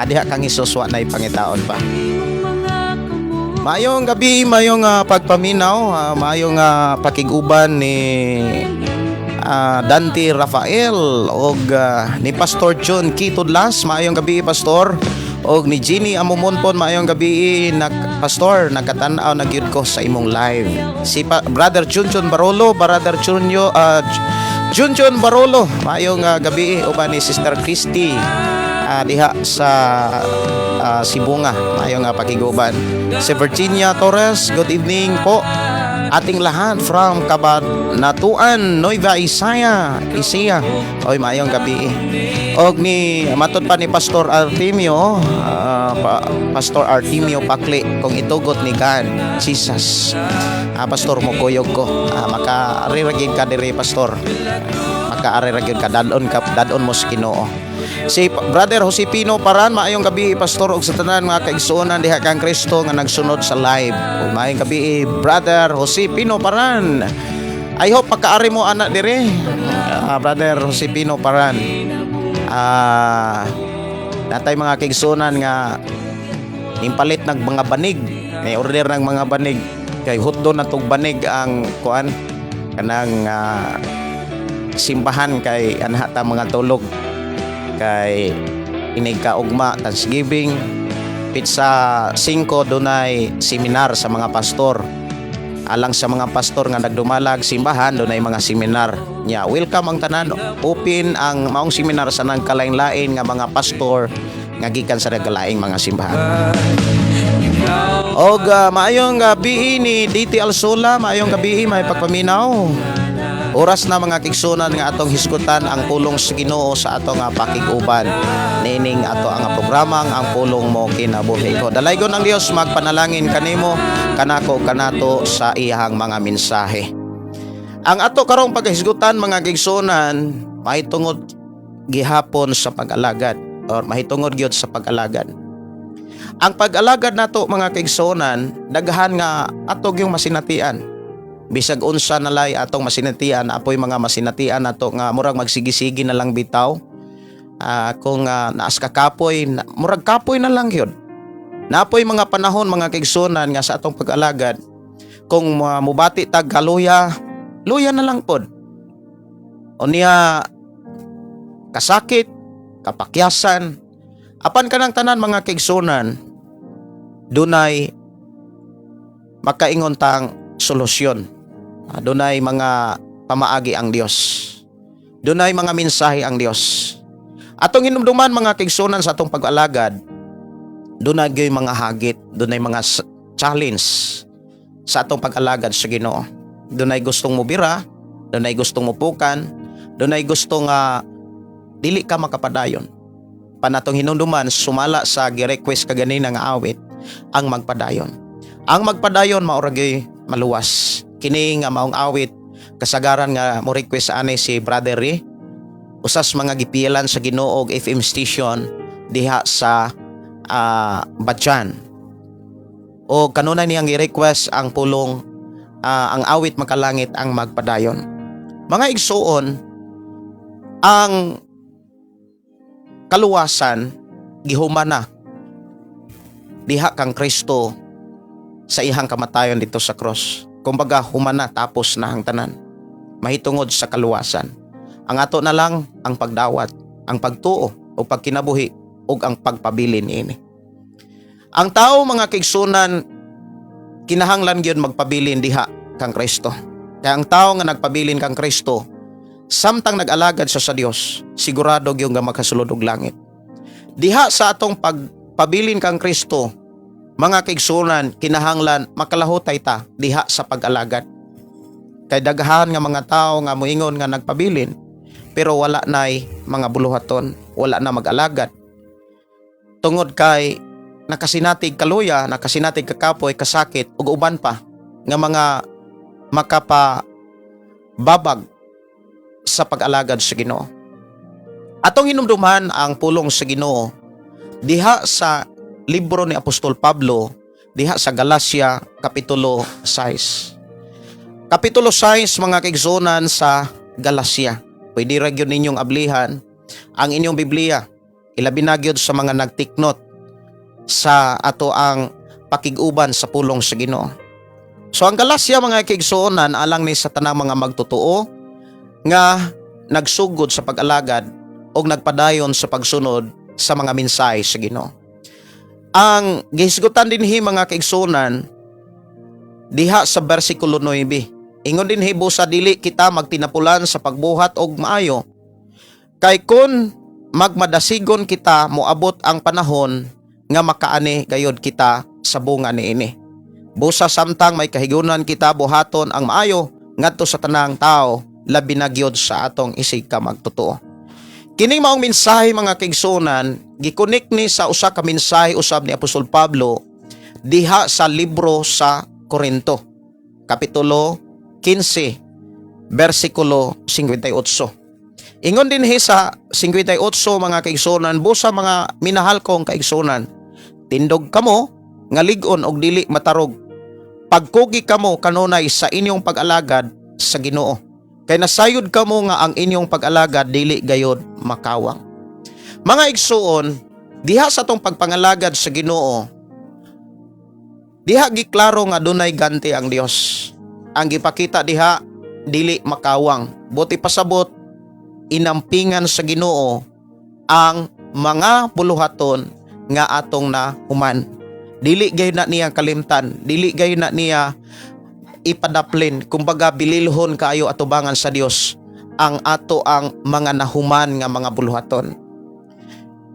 Adiha kang Hesus wa nay pangitaon pa. Mayong gabi, mayong pagpaminaw, mayong pakiguban ni Dante Rafael og ni Pastor John Kitudlas, maayong gabi, Pastor. Og ni Jenny Amumonpon, maayong gabi nak Pastor, nakatan-aw na gyud ko sa imong live. Si Brother Junjun Barolo, Brother Junyo Junjun Barolo, maayong gabi uban ni Sister Christy diha sa Sibunga, maayong pakiguban. Si Virginia Torres, good evening po ating lahat from Cabanatuan, Nueva Ecija. Ecija. Oy, maayong gabi. Og ni matod pa ni Pastor Artemio, Pastor Artemio Pakli, kung itugot ni God, Jesus. Pastor, mo kuyog ko. Maka-ari ra gyud ka diri, Pastor. Makaari ra gyud ka, dadon ka, dadon mo sa Ginoo. Si Brother Josepino Paran, maayong gabi, Pastor, ug sa tanan mga kaigsuonan diha kang Kristo nga nagsunod sa live. Ug maayong gabi, Brother Josepino Paran. I hope pagkaari mo anak dire. Brother Josepino Paran. Natay mga kaigsuonan nga nimpalit ng mga banig. May order ng mga banig kay hutdo na tog banig ang kuan kanang simbahan kay anha ta mga tulog kay inig kaugma Thanksgiving. Petsa 5 dunay seminar sa mga pastor, alang sa mga pastor nga nagdumalag simbahan, dunay mga seminar nya. Welcome ang tanan, open ang maong seminar sa nang kalain-lain nga mga pastor nga gikan sa nagkalaing mga simbahan. Og maayong gabi ni DT Alsola, maayong gabi, may pagpaminaw. Oras na, mga kaigsuonan, nga atong hisgutan ang pulong sa Ginoo sa atong pakig-uban. Niining ato ang programang Ang Pulong Mo Kinabuhi Ko. Dalaygon ang Dios magpanalangin kanimo, kanako, kanato sa iyang mga mensahe. Ang ato karong paghisgutan, mga kaigsuonan, mahitungod gihapon sa pag-alagad or mahitungod gyud sa pag-alagad. Ang pag-alagad nato, mga kaigsuonan, daghan nga ato yung masinatian. Bisag unsa na lay atong masinatian, apoy mga masinatian nato nga murag magsigi-sige na lang bitaw. Kung naas ka kapoy, murag kapoy na lang yun. Napoy mga panahon, mga kaigsuonan, nga sa atong pag-alagad, kung mubati tag kaluya, luya na lang pod. O niya kasakit, kapakyasan, apan kanang tanan, mga kaigsuonan, dunay makaingon tang solusyon. Dunay mga pamaagi ang Dios. Dunay mga mensahe ang Dios. Atong hinumduman, mga kaigsuonan, sa atong pag-alagad, dunay gyud mga hagit, dunay mga challenge sa atong pag-alagad sa Ginoo. Dunay gustong mubira, dunay gustong mupukan, dunay gusto nga dili ka makapadayon. Panatong hinumduman, sumala sa gi-request kaganina nga awit, ang magpadayon. Ang magpadayon mao ra gyud maluwas. Kini nga maong awit kasagaran nga mo request ani si Brother Ray, usas mga gipilan sa Ginoo og FM station diha sa Batjan. O kanunay niyang i-request ang pulong, ang awit "Makalangit ang Magpadayon." Mga igsuon, ang kaluwasan gihuman na diha kang Kristo sa iyang kamatayon dito sa cross. Kumbaga, human na, tapos na ang tanan mahitungod sa kaluwasan. Ang ato na lang ang pagdawat, ang pagtuo o pagkinabuhi ug ang pagpabilin niini. Ang tao, mga kaigsunan, kinahanglan gyud magpabilin diha kang Kristo. Kaya ang tao nga nagpabilin kang Kristo samtang nag-alagad siya sa Dios, sigurado gyud nga makasulod og langit. Diha sa atong pagpabilin kang Kristo, mga kaigsunan, kinahanglan makalahutay ta diha sa pag-alagad. Kay daghan nga mga tao nga moingon nga nagpabilin pero wala nay mga buluhaton, wala na mag-alagad. Tungod kay nakasinatig kaluya, nakasinatig kakapoy, kasakit ug uban pa nga mga makapababag sa pag-alagad sa Ginoo. Atong hinumduman ang pulong sa Ginoo diha sa libro ni Apostol Pablo diha sa Galacia kapitulo 6. Kapitulo 6, mga kaigsunan, sa Galacia. Pwede ra gyud ninyong ablihan ang inyong Biblia. Ilabi na gyud sa mga nag-take note sa ato ang pakig-uban sa pulong sa Ginoo. So ang Galacia, mga kaigsuonan, alang ni sa tanang mga magtotoo nga nagsugod sa pag-alagad o nagpadayon sa pagsunod sa mga mensahe sa Ginoo. Ang gihisgutan dinhi, mga kaigsuonan, diha sa bersikulo 9. Ingon dinhi, "Busa dili kita magtinapulan sa pagbuhat og maayo. Kay kun magmadasigon kita, moabot ang panahon nga makaani gayod kita sa bunga niini. Busa samtang may kahigayunan kita, buhaton ang maayo ngadto sa tanang tao, labi na gyud sa atong isig ka magtotoo." Kining maong mensahe, mga kaigsunan, gikonek ni sa usa ka mensahe usab ni Apostol Pablo diha sa libro sa Korinto, kapitulo 15, bersikulo 58. Ingon dinhi sa 58, mga kaigsunan, "Busa mga minahal kong kaigsunan, tindog kamo nga lig-on og dili matarog. Pagkugi kamo kanunay sa inyong pag-alagad sa Ginoo. Kay nasayod kamo nga ang inyong pag-alagad dili gayod makawang." Mga igsuon, diha sa atong pagpangalagad sa Ginoo, diha giklaro nga dunay ganti ang Dios. Ang gipakita diha, dili makawang. Buot pasabot, inampingan sa Ginoo ang mga buluhaton nga atong nahuman. Dili gayud na niya kalimtan, dili gayud na niya ipadaplin, kumbaga bililhon kaayo atubangan sa Dios ang ato ang mga nahuman nga mga buluhaton.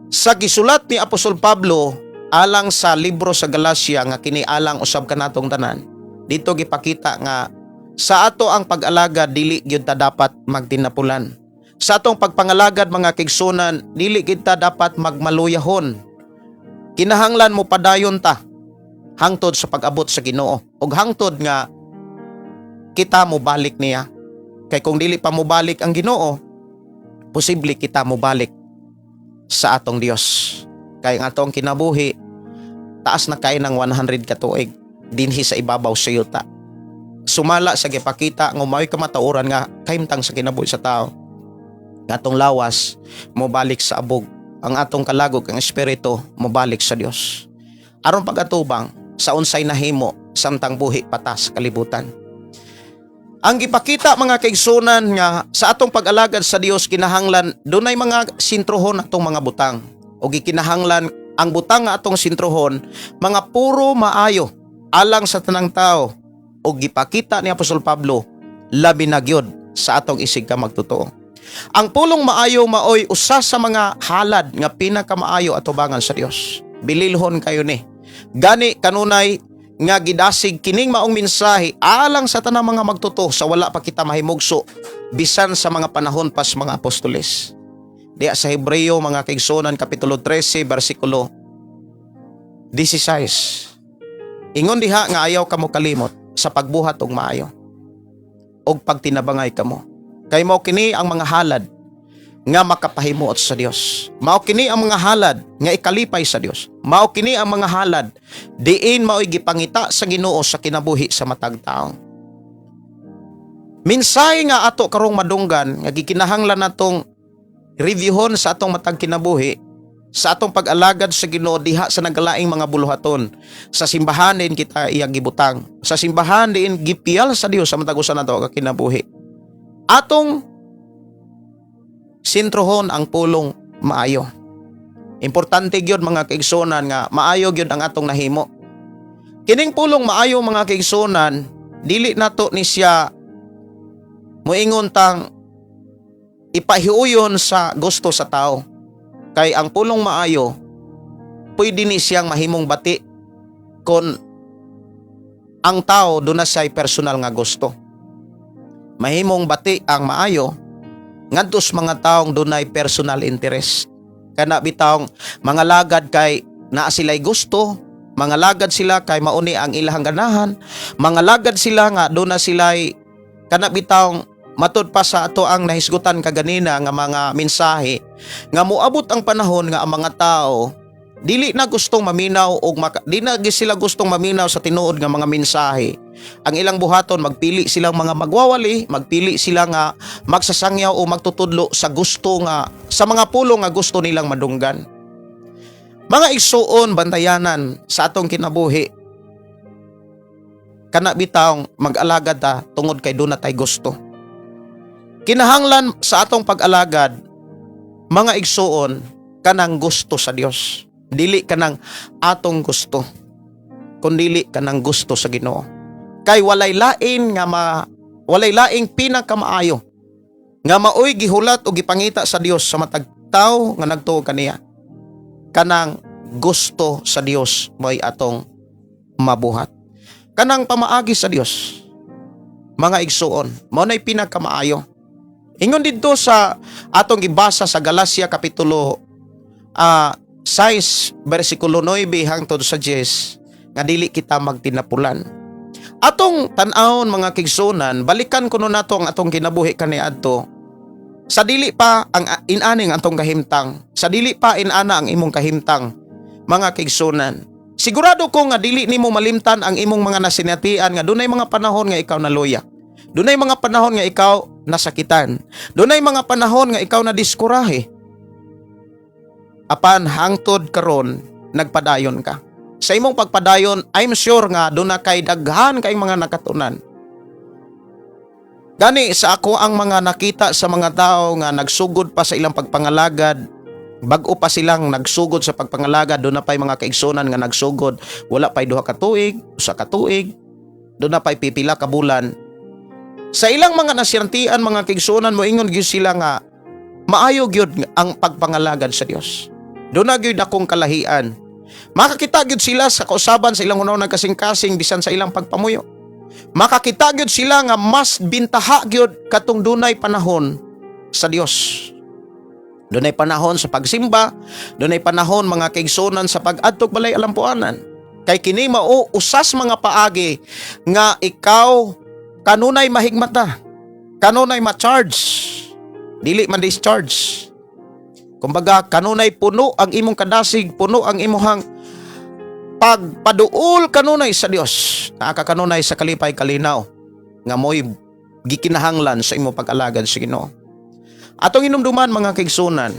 Sa gisulat ni Apostol Pablo alang sa libro sa Galacia, nga kini alang usab kanatong tanan, dito gipakita nga sa ato ang pag-alagad, dili gyud ta dapat magtinapulan. Sa atong pagpangalagad, mga kaigsunan, dili kita dapat magmaluyahon. Kinahanglan mo padayon ta hangtod sa pag-abot sa Ginoo ug hangtod nga kita mobalik niya. Kay kung dili pa mobalik ang Ginoo, posible kita mobalik sa atong Dios. Kay ang atong kinabuhi taas na kay ng 100 ka tuig dinhi sa ibabaw sa yuta. Sumala sa gipakita nga mao'y kamatuoran nga kahimtang sa kinabuhi sa tao. Ang atong lawas mobalik sa abog. Ang atong kalag ug ang espiritu mobalik sa Dios. Aron pagatubang sa unsay nahimo samtang buhi pa ta sa kalibutan. Ang gipakita, mga kaigsunan, nga sa atong pag-alagad sa Dios, kinahanglan dunay mga sintrohon atong mga butang o gikinahanglan ang butang nga atong sintrohon mga puro maayo alang sa tanang tao o gipakita ni Apostol Pablo, labi na gyud sa atong isig ka magtotoo. Ang pulong maayo maoy usa sa mga halad nga pinakamaayo atubangan sa Dios. Bililhon kayo ni. Gani kanunay nga gidasig kining maong mensahe alang sa tanang mga magtotoo sa wala pa kita mahimugso, bisan sa mga panahon pas mga apostoles. Diya sa Hebreo, mga kaigsunan, kapitulo 13 bersikulo 16. Ingon diha nga ayaw kamo kalimot sa pagbuhat og maayo og pagtinabangay kamo. Kay mao kini ang mga halad
nga makapahimuot sa Dios. Mao kini ang mga halad nga ikalipay sa Dios. Mao kini ang mga halad diin mao'y gipangita sa Ginoo sa kinabuhi sa matag tawo. Mensahe nga ato karong madunggan nga gikinahanglan natong reviewhon sa atong matag kinabuhi sa atong pag-alagad sa Ginoo diha sa nagalaing mga buluhaton. Sa simbahan din kita iyang gibutang. Sa simbahan diin gipiyal sa Dios sa matag usa nato ka kinabuhi. Atong sentrohon ang pulong maayo. Importante gyud, mga kaigsunan, nga maayo gyud ang atong nahimo. Kining pulong maayo, mga kaigsunan, dili nato ni siya moingon tang ipahiuyon sa gusto sa tao. Kay ang pulong maayo, pwede ni siyang mahimong bati kon ang tao duna siya'y personal nga gusto. Mahimong bati ang maayo ngadto sa mga taong dunay personal interest. Kana bitawng mga lagad kay naa sila'y gusto, mga lagad sila kay mauni ang ilahang ganahan, mga lagad sila nga duna sila'y kana bitawng matud pa sa ato ang nahisgutan kaganina nga mga mensahe nga moabot ang panahon nga ang mga tao dili na gustong maminaw og di na gyud sila gustong maminaw sa tinuod nga mga mensahe. Ang ilang buhaton, magpili silang mga magwawali, magpili sila nga magsasangyaw o magtutudlo sa gusto nga sa mga pulong nga gusto nilang madunggan. Mga igsuon, bantayanan sa atong kinabuhi kana bitawng mag-alagad ta tungod kay duna tay gusto. Kinahanglan sa atong pag-alagad, mga igsuon, kanang gusto sa Dios. Dili kanang atong gusto, kundili kanang gusto sa Ginoo. Kay walay laing pinakamaayo nga maoy gihulat o gipangita sa Dios sa matag tawo nga nagtuo kaniya. Kanang gusto sa Dios mo'y atong mabuhat. Kanang pamaagi sa Dios, mga igsuon, mao na'y pinakamaayo. Ingon didto sa atong gibasa sa Galacia kapitulo 6 bersikulo 9 hangtod sa 10 nga dili kita magtinapulan. Atong tan-awon, mga kaigsuonan, balikan kuno nato ang atong kinabuhi kaniadto. Sa dili pa ang inaning atong kahimtang, sa dili pa inana ang imong kahimtang, mga kaigsuonan. Sigurado ko nga dili nimo malimtan ang imong mga nasinatian nga dunay mga panahon nga ikaw naluya. Dunay mga panahon nga ikaw nasakitan. Dunay mga panahon nga ikaw na diskurahe. Apan hangtod karon nagpadayon ka. Sa imong pagpadayon, I'm sure nga duna kay daghan kay mga nakatunan. Gani sa ako ang mga nakita sa mga tao nga nagsugod pa sa ilang pagpangalagad, bag-o pa silang nagsugod sa pagpangalagad, duna pa'y mga kaigsunan nga nagsugod, wala pa'y 2 ka tuig, 1 ka tuig, duna pa'y pipila ka bulan. Sa ilang mga nasinatian, mga kaigsunan, moingon gyud sila nga maayo gyud ang pagpangalagad sa Dios. Duna gyud akong kalahian. Makakita gyud sila sa kausaban sa ilang hunahuna, kasing-kasing bisan sa ilang pagpamuyo. Makakita gyud sila nga mas bintaha gyud katong dunay panahon sa Dios. Dunay panahon sa pagsimba, dunay panahon, mga kaigsunan, sa pag-adtog balay alampuanan. Kay kini mao usas mga paagi nga ikaw kanunay mahigmata, kanunay ma-charge, dili man discharge. Kumbaga kanunay puno ang imong kadasig, puno ang imuhang pagpaduol kanunay sa Dios. Naa ka kanunay sa kalipay, kalinaw nga mo'y gikinahanglan sa imong pag-alagad sa Ginoo. Atong inumduman, mga kaigsunan,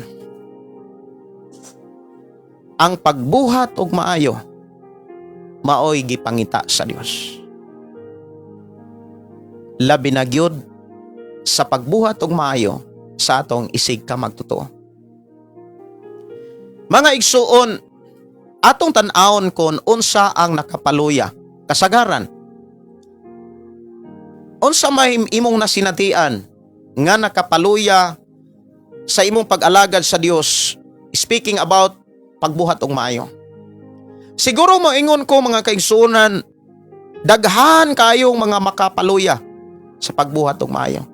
ang pagbuhat og maayo maoy gipangita sa Dios. Labi na gyud sa pagbuhat og maayo sa atong isig ka magtotoo. Mga igsuon, atong tan-awon kon unsa ang nakapaluya kasagaran. Unsa may imong nasinatian nga nakapaluya sa imong pag-alagad sa Dios, speaking about pagbuhat og maayo? Siguro moingon ko, mga kaigsuonan, daghan kayong mga makapaluya sa pagbuhat og maayo.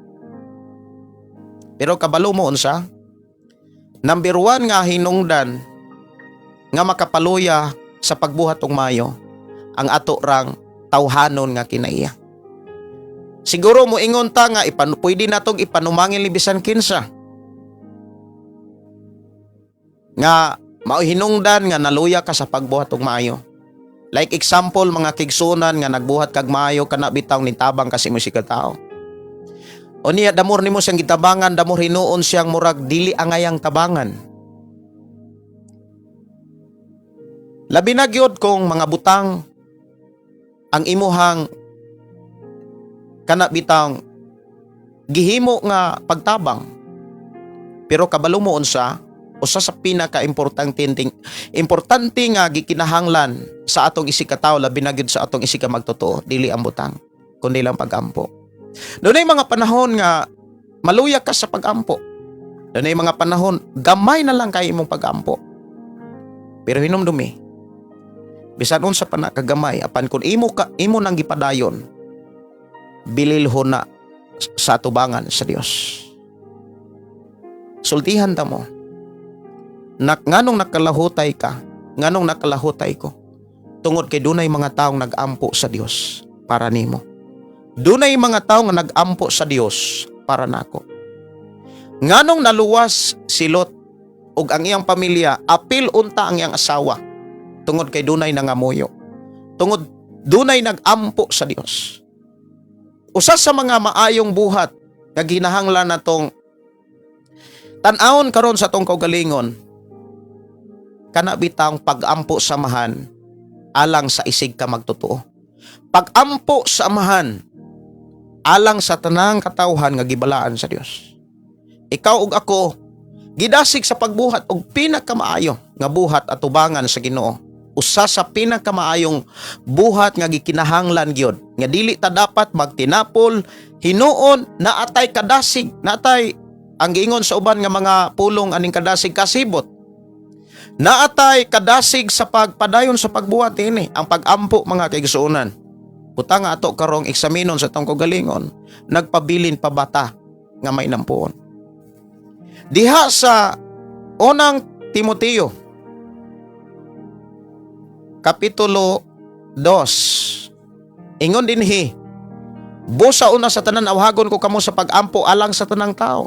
Pero kabalo mo unsa? Number one nga hinungdan nga makapaluya sa pagbuhat og maayo, ang ato rang tawhanon nga kinaiya. Siguro mo ingon ta nga pwede natong ipanumangil ni bisan kinsa.
Nga mao hinungdan nga naluya ka sa pagbuhat og maayo. Like example, mga kaigsuonan nga nagbuhat kag maayo, kana bitaw nitabang kasi mo si tao. O niya the more nimo siyang gitabangan, the more hinuon siyang murag dili angayang tabangan. Labi na gyud kung mga butang ang imuhang kana bitang gihimo nga pagtabang. Pero kabalo mo unsa, usa sa pinaka-importante importante nga gikinahanglan sa atong isigkatawo, labi na gyud sa atong isig magtotoo, dili ang butang kundi lang pagampo. Dunay mga panahon nga maluya ka sa pagampo. Dunay mga panahon gamay na lang kay imong pagampo. Pero hinumdumi, bisan unsa pa na kagamay, apan kung imo nang gipadayon, bililhon na sa atubangan sa Dios. Sultihan ta mo. Nganong nakalahutay ka? Nganong nakalahutay ko? Tungod kay dunay mga taong nag-ampo sa Dios para nimo. Dunay mga taong nga nag-ampo sa Dios para nako. Nganong naluwas si Lot ug ang iyang pamilya, apil unta ang iyang asawa? Tungod kay dunay nangamuyo. Tungod dunay nag-ampo sa Dios. Usa sa mga maayong buhat nga ginahanglan natong tan-awon karon sa atong kaugalingon, kana bitang pag-ampo sa Amahan alang sa isig ka magtotoo. Pag-ampo sa Amahan alang sa tanang katawhan nga gibalaan sa Dios. Ikaw ug ako gidasig sa pagbuhat og pinakamaayo nga buhat atubangan sa Ginoo. Usa sa pinakamaayong buhat nga gikinahanglan gyud nga dili ta dapat magtinapol, hinuon naatay kadasig, naatay ang giingon sa uban nga mga pulong aning kadasig, kasibot. Naatay kadasig sa pagpadayon sa pagbuhat ini, ang pagampo, mga kaigsuonan. Buta nga ato karong eksaminon sa atong kaugalingon, nagpabilin pa bata nga may nampuon? Diha sa Unang Timoteo Kapitulo 2, ingon dinhi, "Busa una sa tanan, awhagon ko kamo sa pagampo alang sa tanang tao.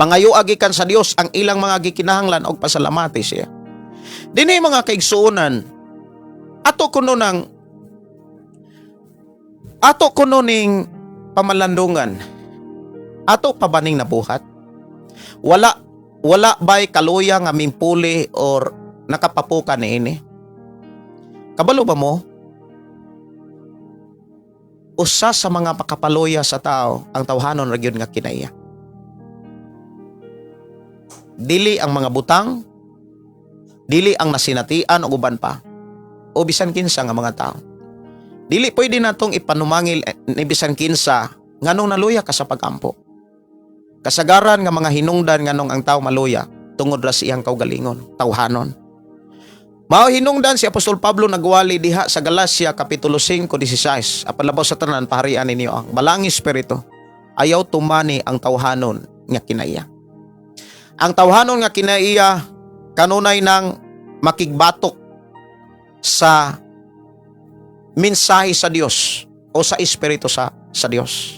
Pangayo gikan sa Dios ang ilang mga gikinahanglan og pasalamati siya." Dinhi, mga kaigsuonan, ato kuno ning pamalandungan. Ato pa ba ning nabuhat? Wala bay kaluya nga mimpuli or nakapapuka niini? Kabalo ba mo? Usa sa mga makapaluya sa tao ang tawhanon ra gyud nga kinaiya. Dili ang mga butang, dili ang nasinatian o uban pa, o bisan kinsa nga mga tao. Dili pwede natong ipanumangil ni bisan kinsa nganong naluya ka sa pagampo. Kasagaran nga mga hinungdan nganong ang tao maluya, tungod ra sa iyang kaugalingon, tawhanon. Mao hinungdan si Apostol Pablo nagwali diha sa Galacia Kapitulo 5:16, "Apan labaw sa tanan, paharian ninyo ang Balaang Espiritu." Ayaw tumani ang tawhanon nga kinaiya. Ang tawhanon nga kinaiya kanunay nang makigbatok sa mensahe sa Dios o sa espiritu sa Dios.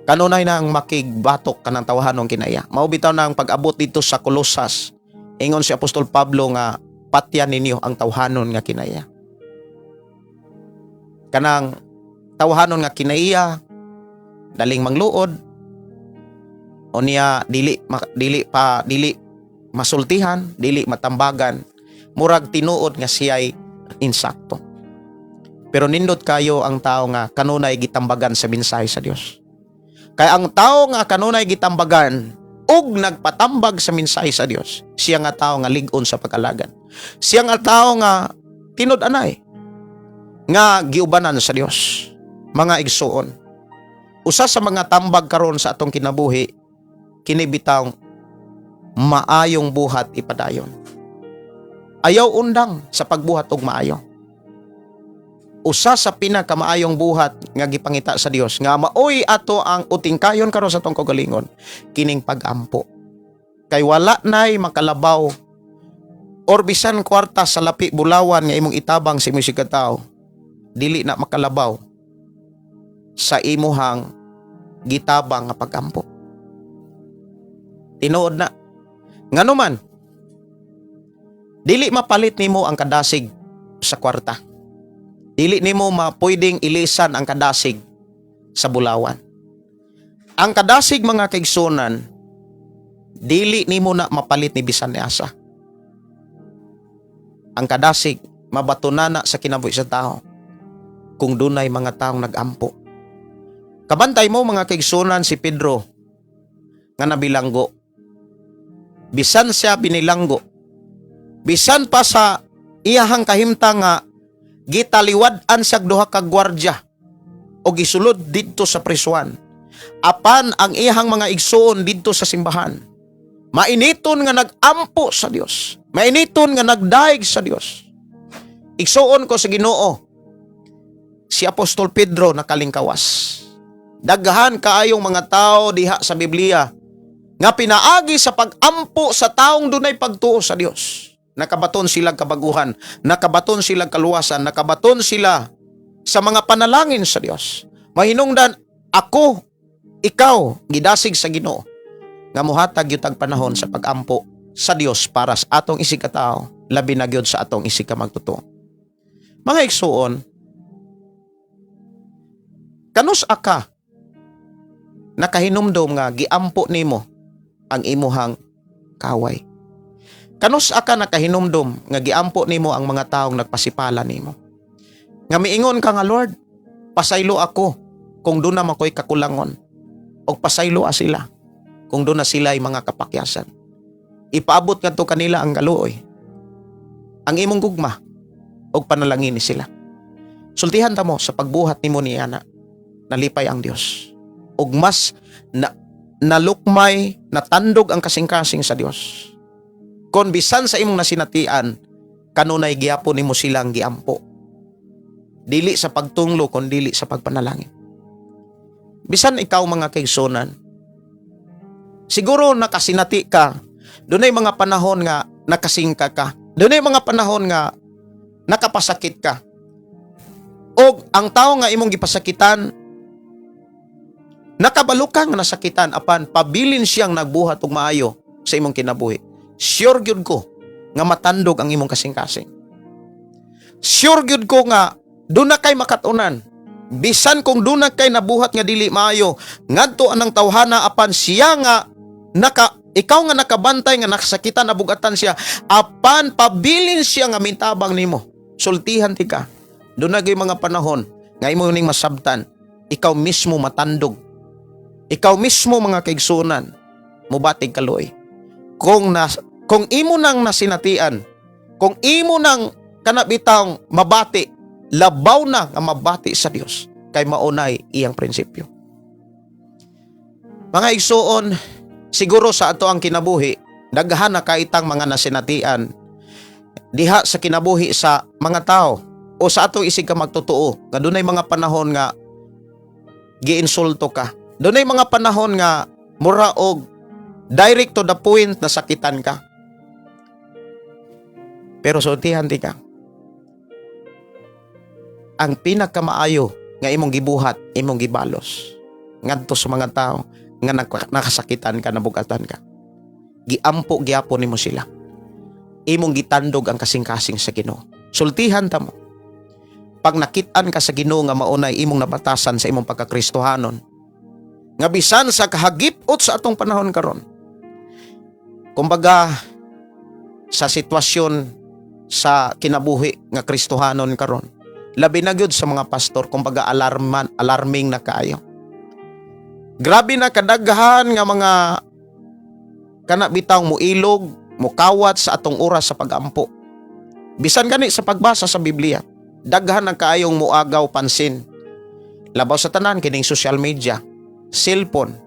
Kanunay nang makigbatok kanang tawhanong kinaiya. Mao bitaw nang pag-abot dito sa Kolosas, ingon si Apostol Pablo nga patyan ninyo ang tawhanon nga kinaiya. Kanang tawhanon nga kinaiya, daling mangluod, o niya dili pa dili masultihan, dili matambagan, murag tinuod nga siya'y insakto. Pero nindot kayo ang tao nga kanunay gitambagan sa mensahe sa Dios. Kaya ang tao nga kanunay gitambagan ug nagpatambag sa mensahe sa Dios, siya nga tao nga lig-on sa pag-alagad. Siya nga tao nga tinud-anay nga giubanan sa Dios. Mga igsuon, usa sa mga tambag karon sa atong kinabuhi, kini bitawng maayong buhat ipadayon. Ayaw undang sa pagbuhat og maayo. Usa sa pinakamaayong buhat nga gipangita sa Dios nga maoy ato ang utingkayon karon sa atong kaugalingon, kining pagampo. Kay wala nay makalabaw or bisan kwarta sa lapi bulawan nga imong itabang sa imong tao, dili na makalabaw sa imuhang gitabang nga pagampo. Tinuod na. Ngano man, dili mapalit nimo ang kadasig sa kwarta. Dili nimo mapwedeng ilisan ang kadasig sa bulawan. Ang kadasig, mga kaigsunan, dili nimo na mapalit ni bisan ni asa. Ang kadasig mabatunana sa kinabuhi sa tao kung dunay mga taong nagampo. Kabantay mo, mga kaigsunan, si Pedro nga nabilanggo. Bisan siya binilanggo, bisan pa sa iyahang kahimtang nga gitaliwad-an siya duha ka gwardya o gisulod didto sa prisuan. Apan ang iyahang mga igsoon didto sa simbahan, mainiton nga nagampo sa Dios. Mainiton nga nagdaig sa Dios. Igsuon ko sa Ginoo, si Apostol Pedro nakalingkawas. Daghan kaayong mga tao diha sa Biblia nga pinaagi sa pagampo sa taong dunay pagtuo sa Dios, nakabaton sila kabaguhan, nakabaton sila kaluwasan, nakabaton sila sa mga panalangin sa Dios. Mahinungdan ako, ikaw, gidasig sa Ginoo nga muhatag gyud tag panahon sa pagampo sa Dios para sa atong isig katao, labi na gyud sa atong isig ka magtotoo. Mga igsuon, kanus ka nakahinumdom nga giampo nimo ang imuhang kaway? Kanus ka nakahinumdom nga giampo nimo ang mga taong nagpasipala nimo? Nga miingon ka nga, "Lord, pasaylo ako kung duna man ko'y kakulangon. Og pasaylo sila kung duna sila'y mga kapakyasan." Ipaabot ngadto kanila ang kaluoy, ang imong gugma, og panalangin ni sila. Sultihan ta mo, sa pagbuhat nimo ni ana, nalipay ang Dios. Ug mas na nalukmay, natandog ang kasing-kasing sa Dios kon bisan sa imong nasinatian, kanunay gihapon nimo silang giampo. Dili sa pagtunglo kon dili sa pagpanalangin. Bisan ikaw, mga kaigsunan, siguro nakasinati ka, dunay mga panahon nga nakasingka ka. Dunay mga panahon nga nakapasakit ka. Og ang tao nga imong gipasakitan, nakabalo ka nga nasakitan, apan pabilin siyang nagbuhat og maayo sa imong kinabuhi. Sure gyud ko nga matandog ang imong kasing-kasing. Sure gyud ko nga duna kay makatunan. Bisan kung duna kay nabuhat nga dili maayo ngadto anang tawhana, apan siya nga naka ikaw nga nakabantay nga nakasakitan, nabugatan siya, apan pabilin siya nga mintabang nimo. Sultihan ti ka. Duna gyud mga panahon nga imo ning masabtan, ikaw mismo matandog. Ikaw mismo, mga kaigsunan, mubatig kaluoy. Kung imo nang nasinatian, kung imo nang kanabitang mabati, labaw na nga mabati sa Dios kay maunay iyang prinsipyo. Mga igsuon, siguro sa ato ang kinabuhi, daghan na kaitang mga nasinatian diha sa kinabuhi sa mga tao o sa atong isig ka magtotoo nga dunay mga panahon nga giinsulto ka. Dunay mga panahon nga mura og direct to the point na sakitan ka. Pero sultihan ti ka. Ang pinakamaayo nga imong gibuhat, imong gibalos ngadto sa mga tao nga nakasakitan ka, nabugatan ka, giampo gyapon nimo sila. Imong gitandog ang kasing-kasing sa Ginoo. Sultihan ta mo. Pag nakit-an ka sa Ginoo nga maunay imong nabatasan sa imong pagkakristohanon, nga bisan sa kahagipot sa atong panahon karon, kumbaga sa sitwasyon sa kinabuhi nga Kristohanon karon, labi na gyud sa mga pastor, kumbaga alarming na kaayo. Grabe na kadaghan nga mga kana bitaw muilog, mukawat sa atong oras sa pagampo. Bisan gani sa pagbasa sa Biblia, daghan na kaayong muagaw pansin. Labaw sa tanan kining social media, cellphone.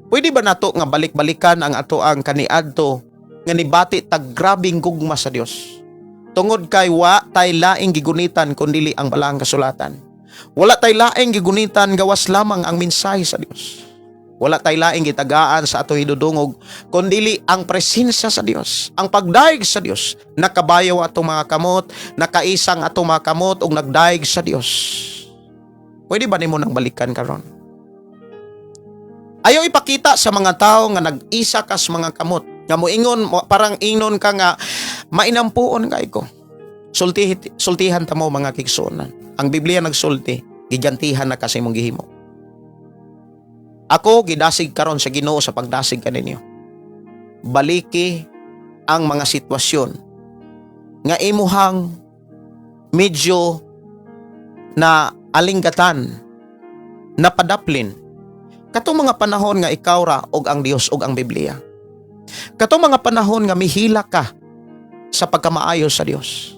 Pwede ba nato nga balik-balikan ang ato ang kaniadto nga nibati tag grabing gugma sa Dios? Tungod kay wa tay laing gigunitan kundili ang balaang kasulatan. Wala tay laing gigunitan gawas lamang ang mensahe sa Dios. Wala tay laing gitagaan sa ato hidudungog kundili ang presensya sa Dios, ang pagdaig sa Dios. Nakabayaw atong mga kamot, nakaisang atong mga kamot ug nagdaig sa Dios. Pwede ba nimo nang balikan karon? Ayaw ipakita sa mga tao nga nag-isa kas mga kamot.
Nga moingon parang ingnon ka nga mainampuon kay ko. Sulti, sultihan ta mo, mga kaigsuonan. Ang Biblia nagsulti, gigantihan na kasi imong gihimo. Ako gidasig karon sa Ginoo sa pagdasig kaninyo. Baliki ang mga sitwasyon nga imuhang medyo na alinggatan, napadaplin, katong mga panahon nga ikaw ra og ang Dios og ang Biblia, katong mga panahon nga mihila ka sa pagkamaayo sa Dios.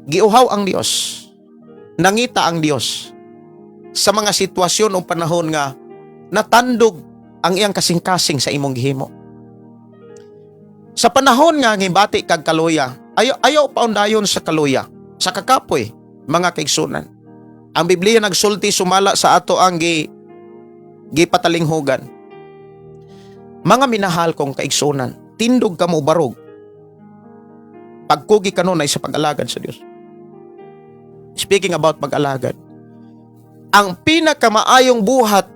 Giuhaw ang Dios, nangita ang Dios sa mga sitwasyon o panahon nga natandog ang iyang kasing-kasing sa imong gihimo. Sa panahon nga ngibati kag kaluya, ayaw, ayaw paundayon sa kaluya, sa kakapoy, mga kaigsunan. Ang Biblia nagsulti sumala sa ato ang gipatalinghugan. Mga minahal kong kaigsunan, tindog ka mo barog. Pagkugi kanunay sa pag-alagad sa Dios. Speaking about pag-alagad, ang pinakamaayong buhat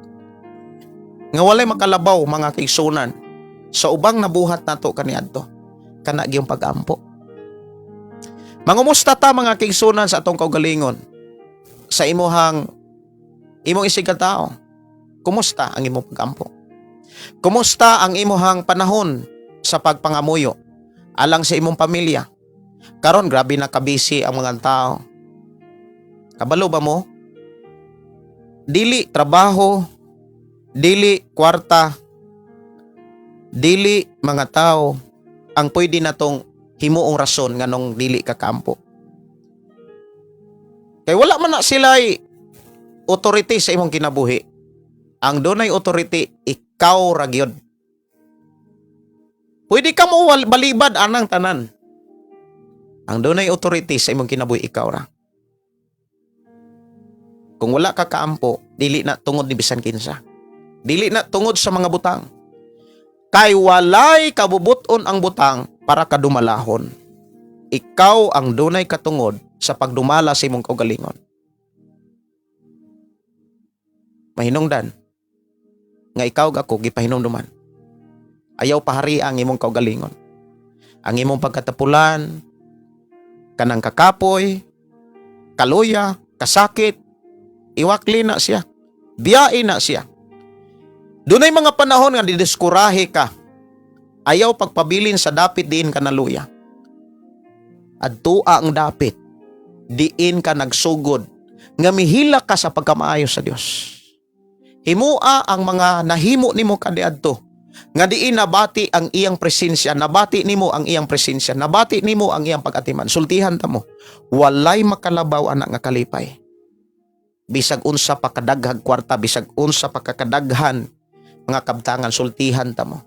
nga walay makalabaw, mga kaigsunan, sa ubang nabuhat nato kaniadto, kana gyung pag-ampo. Mangumusta ta, mga kaigsunan, sa atong kaugalingon, sa imuhang imong isig tao. Kumusta ang imong pag-ampo? Kumusta ang imuhang panahon sa pagpangamuyo alang sa imong pamilya? Karon grabe na kabisi ang mga tao. Kabalo ba mo? Dili trabaho, dili kwarta, dili mga tao ang pwede natong himuong rason nganong dili ka kaampo. Kay wala man na sila authority sa imong kinabuhi. Ang dunay authority, ikaw ra gyud. Pwede ka mo balibad anang tanan. Ang dunay authority sa imong kinabuhi, ikaw ra. Kung wala ka kaampo, dili na tungod ni bisan kinsa. Dili na tungod sa mga butang. Kay walay kabubuton ang butang para kadumalahon. Ikaw ang dunay katungod sa pagdumala sa imong kaugalingon. Mahinungdan nga ikaw ug ako gipahinumduman. Ayaw pahari ang imong kaugalingon. Ang imong pagkatapulan, kanang kakapoy, kaluya, kasakit, iwakli na siya. Biyain na siya. Dunay mga panahon nga didiskurahe ka. Ayaw pagpabilin sa dapit diin ka naluya. Adtua ang dapit. Diin ka nagsugod nga mihila ka sa pagkamaayo sa Dios. Himua ang mga nahimo nimo kaniadto nga diin nabati ang iyang presensya, nabati nimo ang iyang presensya, nabati nimo ang iyang pag-atiman. Sultihan ta mo, walay makalabaw ana nga kalipay. Bisag unsa pa kadaghag kwarta, bisag unsa pa kakadaghan mga kabtangan, sultihan ta mo.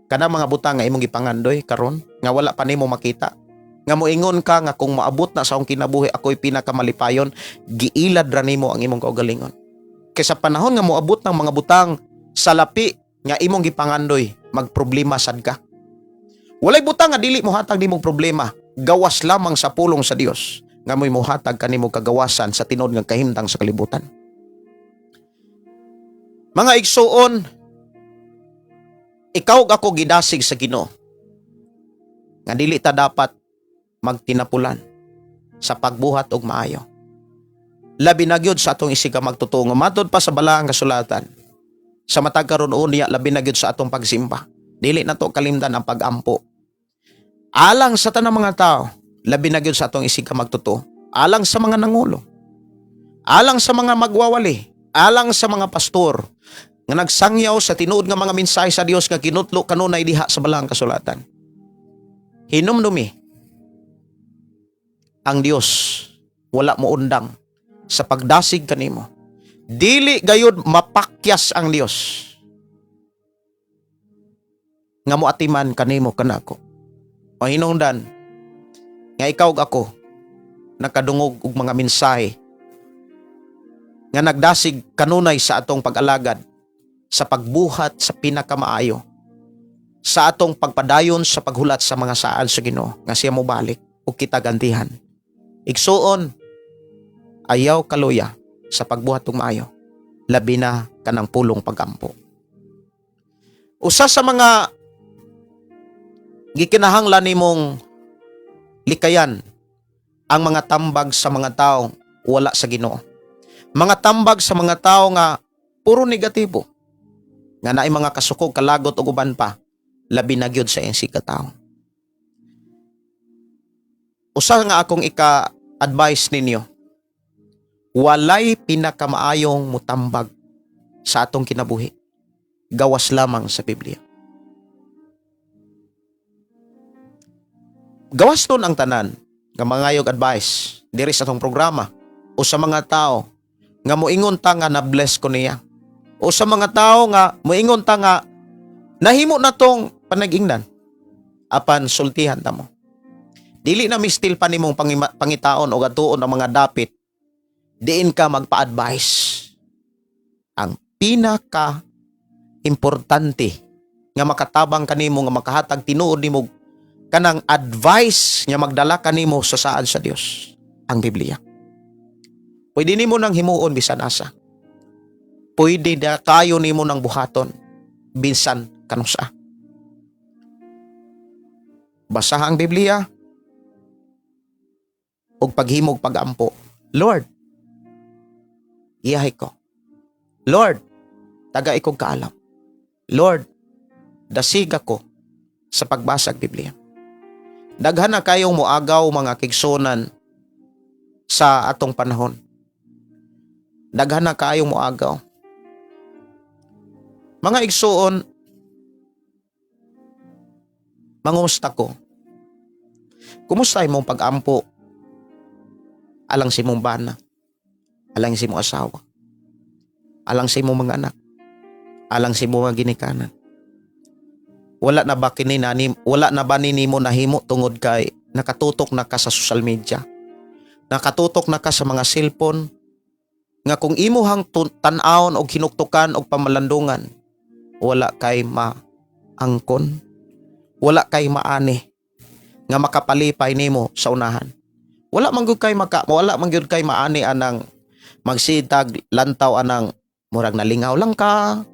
Kana mga butang nga imong gipangandoy karon nga wala pa nimo makita, nga moingon ka nga kung maabot na sa akong kinabuhi ako'y pinakamalipayon, giilad ra nimo ang imong kaugalingon. Kay sa panahon nga moabot ng mga butang sa lapi nga imong gipangandoy, magproblema sad ka. Walay butang nga dili mohatag nimong problema, gawas lamang sa pulong sa Dios nga mo'y mohatag kanimo kagawasan sa tinuod nga kahimtang sa kalibutan. Mga igsuon, ikaw ug ako gidasig sa Ginoo nga dili ta dapat magtinapulan sa pagbuhat og maayo. Labi na gyud sa atong isig ka magtotoo nga matod pa sa balaang kasulatan. Sa matag karon unya, labi na gyud sa atong pagsimba. Dili na to kalimtan ang pagampo. Alang sa tanang mga tao, labi na gyud sa atong isig ka magtotoo. Alang sa mga nangulo. Alang sa mga magwawali, alang sa mga pastor nga nagsangyaw sa tinuod nga mga mensahe sa Dios nga kinutlo kanunay diha sa balaang kasulatan. Hinumdumi, ang Dios wala mo undang sa pagdasig kanimo. Dili gayud mapakyas ang Dios nga moatiman kanimo kanako. Mahinungdan nga ikaw ug ako nakadungog og mga mensahe nga nagdasig kanunay sa atong pag-alagad, sa pagbuhat sa pinakamaayo, sa atong pagpadayon sa paghulat sa mga saad sa Ginoo nga siya mobalik ug kita gantihan. Igsuon, ayaw kaluya sa pagbuhat og maayo, labi na kanang pulong pagampo. Usa sa mga Gikinahanglan nimong likayan ang mga tambag sa mga tao wala sa Ginoo. Mga tambag sa mga tao nga puro negatibo. Nga naay mga kasukog, kalagot ug uban pa, labi na gyud sa iyang tao. Usa nga akong ika-advise ninyo, walay pinakamaayong mutambag sa atong kinabuhi. Gawas lamang sa Biblia. Gawas ton ang tanan nga mangayog advice diri sa atong programa o sa mga tao nga moingon ta nga na-bless ko niya, o sa mga tao nga moingon ta nga nahimo na tong panag-ingnan. Apan sultihan ta mo, dili na mistil pa nimong pangitaon o gatuon ang mga dapit diin ka magpa-advise. Ang pinaka importante nga makatabang kanimo, nga makahatag tinuod nimo kanang advice nga magdala kanimo sa saad sa Dios, ang Biblia. Pwede nimo nang himuon bisan asa. Pwede na kayo nimo nang buhaton bisan kanusa. Basaha ang Biblia ug paghimog pagampo. "Lord, iyahay ko. Lord, tagai kog kaalam. Lord, dasiga ko sa pagbasa og Biblia." Daghan na kayong moagaw, mga kaigsuonan, sa atong panahon. Daghan na kayong moagaw. Mga igsuon, mangumusta ko. Kumusta imong pag-ampo alang sa imong bana, alang sa imong asawa, alang sa imong mga anak, alang sa imong mga ginikanan? Wala na ba kini nani, wala na ba ni nimo nahimo tungod kay nakatutok na ka sa social media? Nakatutok na ka sa mga cellphone nga kung imuhang tan-awon og hinuktukan og pamalandungan, wala kay maangkon, wala kay maani nga makapalipay nimo sa unahan. Wala man gyud kay maani anang magsitag lantaw anang murag nalingaw lang ka,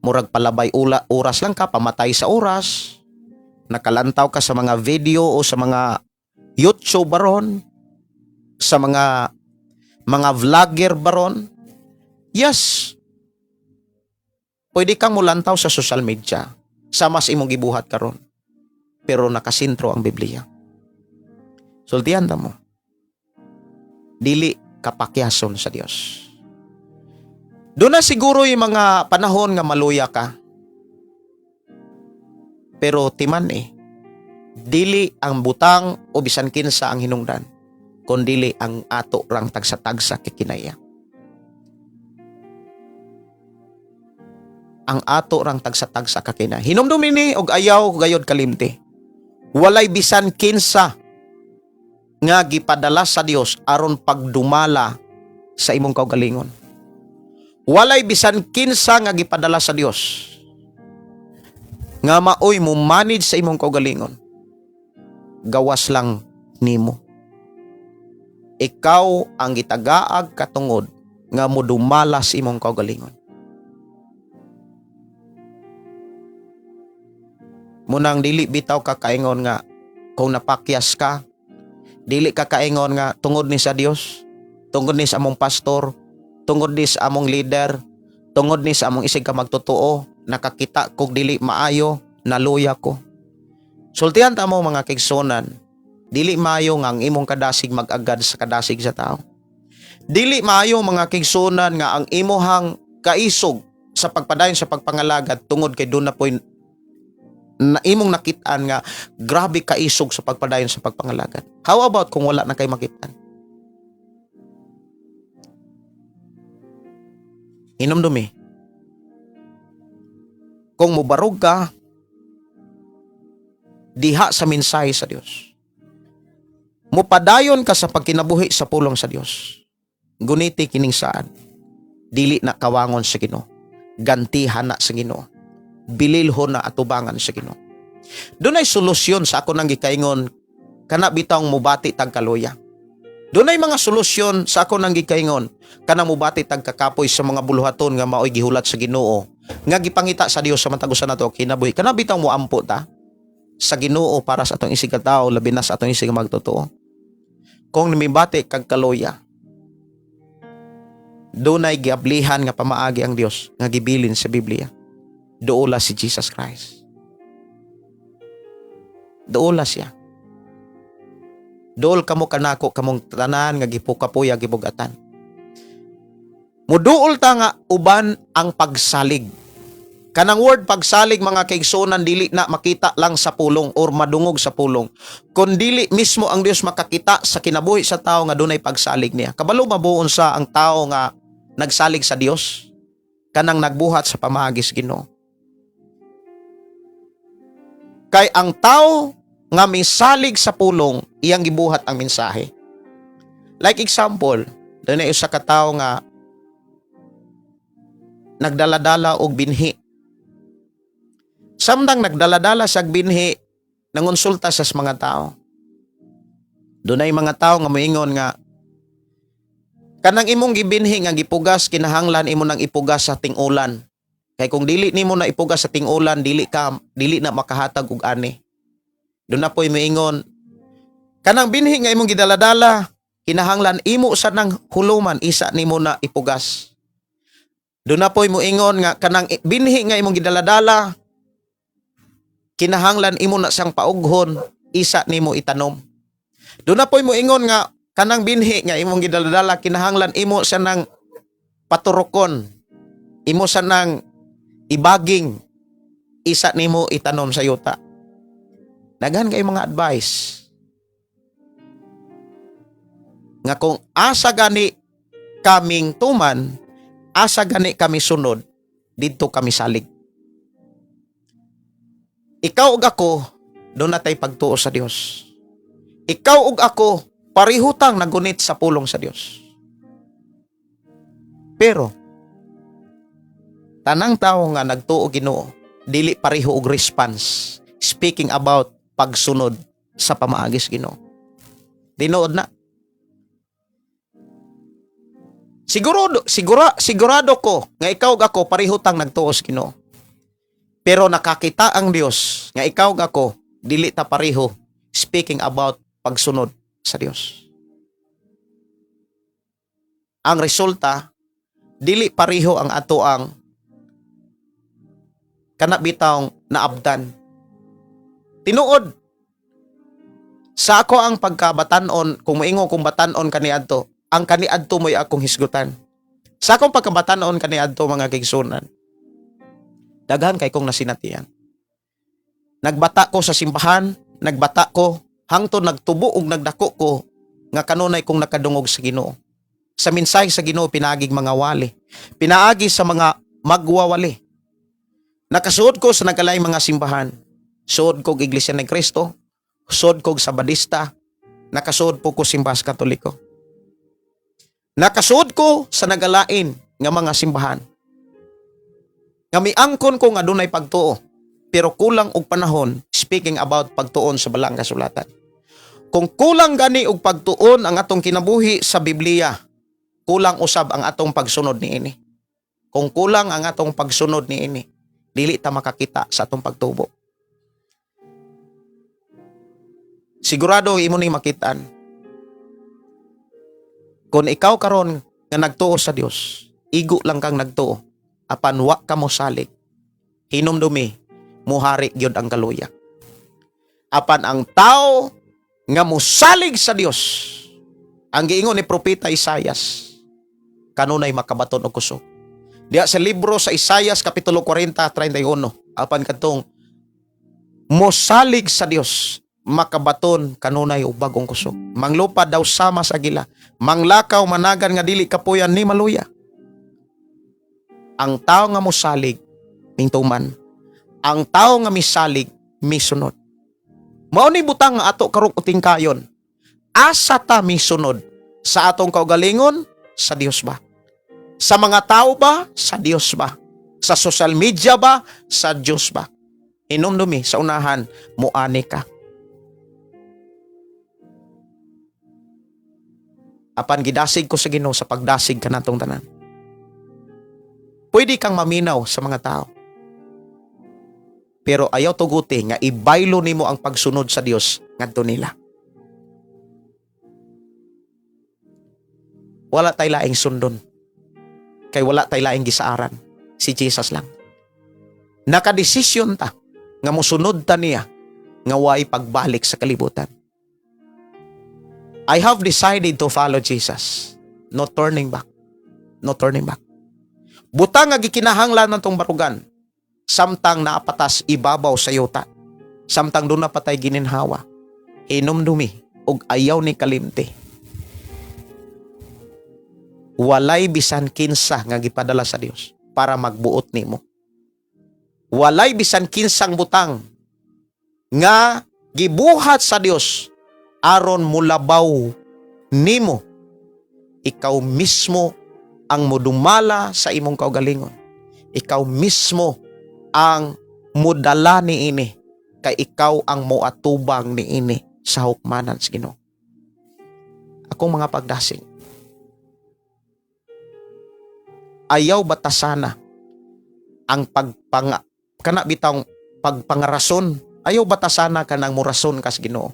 murag palabay ula, oras lang ka, pamatay sa oras. Nakalantaw ka sa mga video o sa mga YouTube baron, sa mga vlogger baron. Yes. Pwede kang mulantaw sa social media sa mas imong gibuhat karon. Pero nakasentro ang Biblia. Sultihan ta mo. Dili kapakyason sa Dios. Doon na siguro yung mga panahon nga maluya ka. Pero timan eh, dili ang butang o bisan kinsa ang hinungdan, kundili ang ato rang tagsa-tagsa kikinaya. Ang ato rang tagsa-tagsa kakinaya. Hinumdumi ni og ayaw gayod kalimti. Walay bisan kinsa nga gipadala sa Dios aron pagdumala sa imong kaugalingon. Walay bisan kinsa nga gipadala sa Dios nga maoy mo manage sa imong kaugalingon. Gawas lang nimo. Ikaw ang gitagaag katungod nga modumala sa imong kaugalingon. Munang dili bitaw ka kaingon nga kung napakyas ka, dili ka kaingon nga tungod ni sa Dios, tungod ni sa among pastor, tungod ni sa among leader, tungod ni sa among isig ka magtotoo, nakakita kog dili maayo, naluya ko. Sultihan ta mo, mga kaigsuonan, dili maayo nga ang imong kadasig mag-agad sa kadasig sa tao. Dili maayo, mga kaigsuonan, nga ang imuhang kaisog sa pagpadayon sa pagpangalagad tungod kay doon na po'y na imong nakitaan nga grabe kaisog sa pagpadayon sa pagpangalagad. How about kung wala na kay makitaan? Hinumdumi. Kung mubarog ka diha sa mensahe sa Dios, mupadayon ka sa pagkinabuhi sa pulong sa Dios. Guniti kining saad, dili na kawangon sa Ginoo. Gantihan na sa Ginoo. Bililhon na atubangan sa Ginoo. Dunay solusyon sa ako nang gikaingon kana bitawng mubati tag kaluya. Dunay mga solusyon sa ako nang gikaingon kana mubati tag kakapoy sa mga buluhaton nga maoy gihulat sa Ginoo nga gipangita sa Dios sa matag usa nato kinabuhi. Kana bitawng moampo ta. Sa Ginoo para sa atong isigkatawo, labi na sa atong isig magtotoo. Kung nimibati kag kaluya, dunay giablihan nga pamaagi ang Dios nga gibilin sa Biblia. Duola si Jesus Christ. Duola siya. Duol kamo kanako, kamong tanan nga gipukapuya, gibugatan. Muduol ta nga uban ang pagsalig. Kanang word pagsalig, mga kaigsuonan, dili na makita lang sa pulong or madungog sa pulong. Kun dili mismo ang Dios makakita sa kinabuhi sa tao nga dunay pagsalig niya. Kabalo mabuon sa ang tao nga nagsalig sa Dios, kanang nagbuhat sa pamaagi sa Ginoo. Kay ang tao nga misalig sa pulong, iyang gibuhat ang mensahe. Like example, dunay usa ka tawo nga nagdala-dala og binhi. Samtang nagdala-dala sa binhi, nangonsulta sa mga tao. Dunay mga tao nga moingon nga kanang imong gibinhi nga gipugas, kinahanglan imo nang ipugas sa ting-ulan. Kay kung dili nimo na ipugas sa ting-ulan, dili na makahatag og ani. Duna po'y moingon, kanang binhi nga imong gidaladala, kinahanglan imo sa nang huluman isa nimo na ipugas. Duna po'y moingon nga kanang binhi nga imong gidaladala, kinahanglan imo na siyang paughon isa nimo itanom. Duna po'y moingon nga kanang binhi nga imong gidaladala, kinahanglan imo sa nang paturokon, imo sa nang ibaging isa nimo itanom sa yuta. Daghan kay mga advice nga kung asa gani kaming tuman, asa gani kami sunod, didto kami salig. Ikaw ug ako, duna tay pagtuo sa Dios. Ikaw ug ako, parihutang nagunit sa pulong sa Dios. Pero tanang tao nga nagtuo Ginoo, dili pareho og response speaking about pagsunod sa pamaagis Ginoo. Tinuod na. Sigurado, sigurado ko nga ikaw ug ako parehutang nagtuo sa Ginoo. Pero nakakita ang Dios nga ikaw ug ako dili ta pareho speaking about pagsunod sa Dios. Ang resulta, dili pareho ang ato ang kana bitawng naabdan. Tinuod sa ako ang pagkabatanon, kung moingon kung batanon kaniadto, ang kaniadto mo'y akong hisgutan. Sa akong pagkabatanon kaniadto, mga kaigsuonan, daghan kay kong nasinatian. Nagbata ko sa simbahan, nagbata ko hangtod nagtubo ug nagdako ko nga kanunay kong nakadungog sa Ginoo. Sa mensahe sa Ginoo pinaagig mga wali. Pinaagi sa mga magwawali. Nakasuod ko sa nagkalaing mga simbahan. Suod ko og Iglesia ni Cristo, suod ko og Sabadista, nakasuod po ko simbahan sa Katoliko. Nakasuod ko sa nagalain nga mga simbahan. Nga miangkon ko nga dunay pagtuo, pero kulang og panahon speaking about pagtuon sa balaang kasulatan. Kung kulang gani og pagtuon ang atong kinabuhi sa Biblia, kulang usab ang atong pagsunod niini. Kung kulang ang atong pagsunod niini, dili ta makakita sa atong pagtubo. Sigurado imo ning makitaan. Kung ikaw karon nga nagtuo sa Dios, igo lang kang nagtuo, apan wa ka mo salig, hinumdumi, muhari gyud ang kaluya. Apan ang tao nga mosalig sa Dios, ang giingon ni Propeta Isayas, kanunay makabaton og kusog. Diya sa libro sa Isayas kapitulo 40:31, apan kadtong mosalig sa Dios makabaton kanunay og bagong kusog. Manglupad daw sama sa agila, manglakaw managan nga dili kapuyan ni maluya. Ang tao nga mosalig mingtuman. Ang tao nga misalig misunod. Mao ni butang nga ato karong utingkayon. Asa ta misunod? Sa atong kaugalingon? Sa Dios ba? Sa mga tao ba? Sa Dios ba? Sa social media ba? Sa Dios ba? Hinumdumi sa unahan, muani ka. Apan gidasig ko sa Ginoo sa pagdasig kanatong tanan. Pwede kang maminaw sa mga tao. Pero ayaw tuguti nga ibaylo nimo ang pagsunod sa Dios ngadto nila. Wala tay laing sundon. Kay wala tay laing gisaaran. Si Jesus lang. Nakadesisyon ta nga mosunod ta niya nga way pagbalik sa kalibutan. I have decided to follow Jesus. No turning back. No turning back. Butang nga gikinahanglan ng tong barugan samtang naapatas ibabaw sa yuta. Samtang duna pa tay gininhawa. Hinumdumi og ayaw ni kalimti. Walay bisan kinsa nga gipadala sa Dios para magbuot nimo. Walay bisan kinsang butang nga gibuhat sa Dios aron mulabaw nimo. Ikaw mismo ang modumala sa imong kaugalingon. Ikaw mismo ang mudala niini kay ikaw ang moatubang niini sa hukmanan sa Ginoo. Akong mga pagdasig. Ayaw batasana ang pagpanga kana bitang pagpangarason. Ayaw batasana kanang murason kas Ginoo.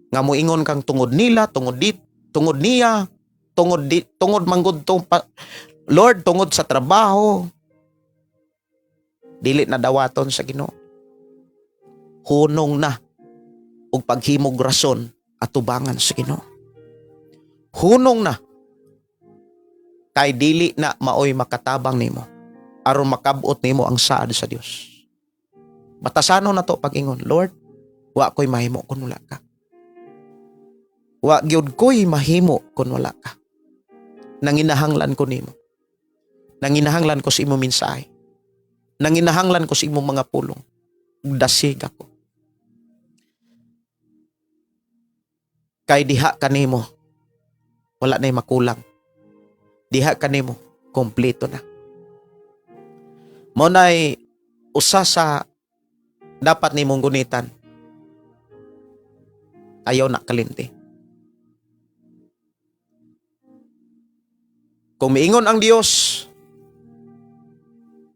Nga moingon kang tungod nila, tungod dit, tungod niya, tungod di, tungod manggod tong pa, Lord, tungod sa trabaho. Dili na dawaton sa Ginoo. Hunong na og paghimog rason atubangan sa Ginoo. Hunong na kay dili na maoy makatabang nimo aron makabot nimo ang saad sa Dios. Batasano na to pag-ingon, Lord, wa ko'y mahimo kun wala ka. Wa gyud ko'y mahimo kun wala ka. Nanginahanglan ko nimo. Nanginahanglan ko sa imong mensahe. Nanginahanglan ko sa imong mga pulong. Dasig ako. Kay diha kanimo, wala na'y makulang. Diha kanimo, kompleto na. Mao na'y usa sa dapat nimong gunitan. Ayaw na kalimti. Kung miingon ang Dios,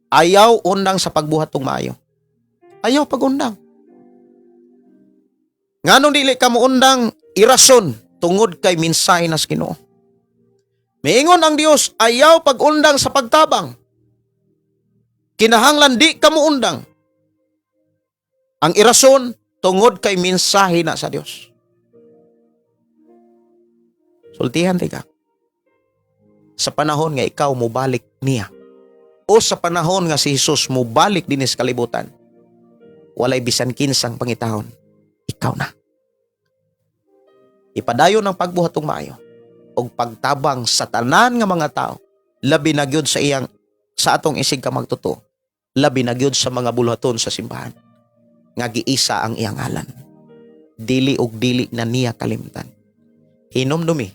ayaw undang sa pagbuhat og maayo. Ayaw pagundang. Nganong dili ka moundang irason tungod kay mensahe nas Ginoo. Miingon ang Dios, ayaw pagundang sa pagtabang. Kinahanglan di ka moundang. Ang irason tungod kay mensahe na sa Dios. Sultihan ka. Sa panahon nga ikaw mobalik niya o sa panahon nga si Jesus mobalik dinhi sa kalibutan, walay bisan kinsang pangitahon, ikaw na. Ipadayon ang pagbuhat og maayo og pagtabang sa tanan nga mga tao, labi na gyud sa iyang sa atong isig ka magtotoo, labi na gyud sa mga buluhaton sa simbahan nga giisa ang iyang ngalan. Dili og dili na niya kalimtan. Hinumdumi,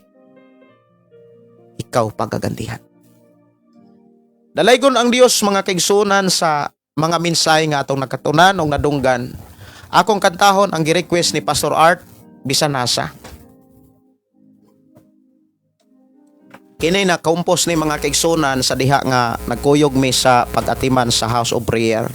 ikaw pagagantihan. Dalaygon ang Dios, mga kaigsunan, sa mga mensahe nga atong nakatunan o nadunggan. Akong kantahon ang gi-request ni Pastor Art bisan asa. Kini na compose ni mga kaigsunan sa diha nga nagkuyog mi sa pag-atiman sa House of Prayer.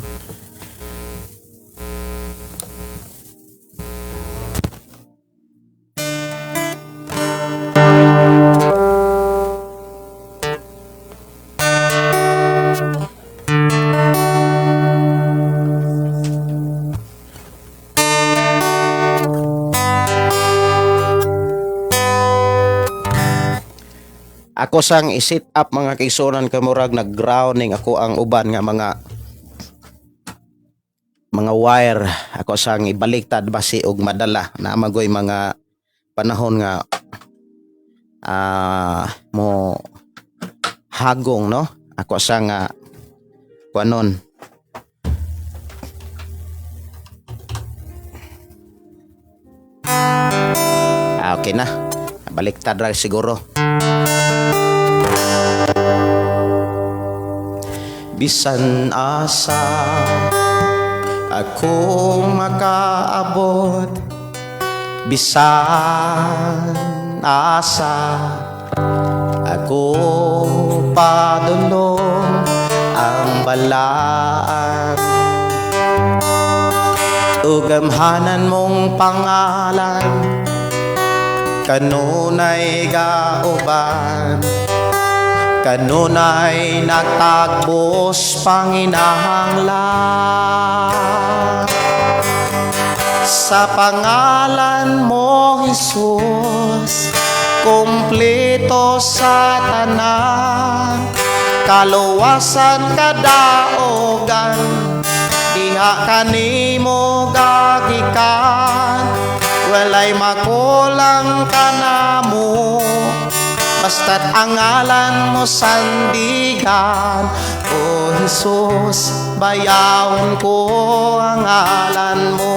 Ako sang i-set up, mga kaigsunan, kamurag nag-grounding ako ang uban nga mga wire. Ako sang ibaliktad basi og madala na magoy mga panahon nga mo hagong, no? Ako sang kuanon. Okay na, baliktad ra siguro. Bisan asa ako makaabot, bisan asa ako padulong ang balaan. Ug gamhanan mong pangalan kanunay gauban, kanunay nagtagbos panginahanglan. Sa pangalan mo, Jesus, kumpleto sa tanan, kaluwasan, kadaugan, diha kanimo gagikan. Walay makulang kanamo basta't ang ngalan mo sandigan. O Jesus, bayawon ko ang ngalan mo.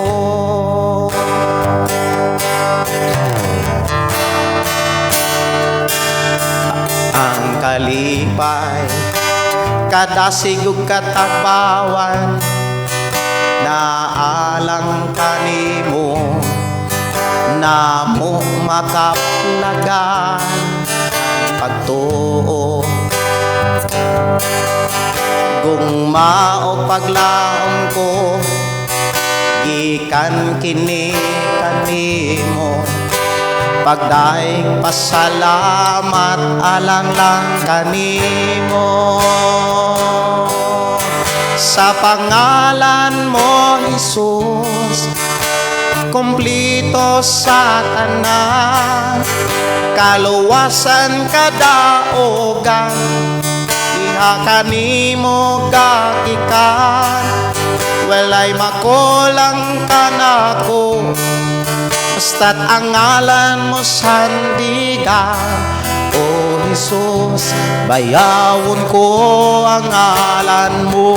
Ang kalipay, kadasig ug katagbawan naalang kanimo namo makaplagan pagtuo, gugma o paglaom ko gikan kini kanimo. Pagdaig pasalamat alang lang kanimo. Sa pangalan mo, Jesus, kumpleto sa tanan, kaluwasan, kadaugan, diha kanimo gagikan. Walay makulang kanako basta't ang ngalan mo sandigan. O Jesus, bayawon ko ang ngalan mo.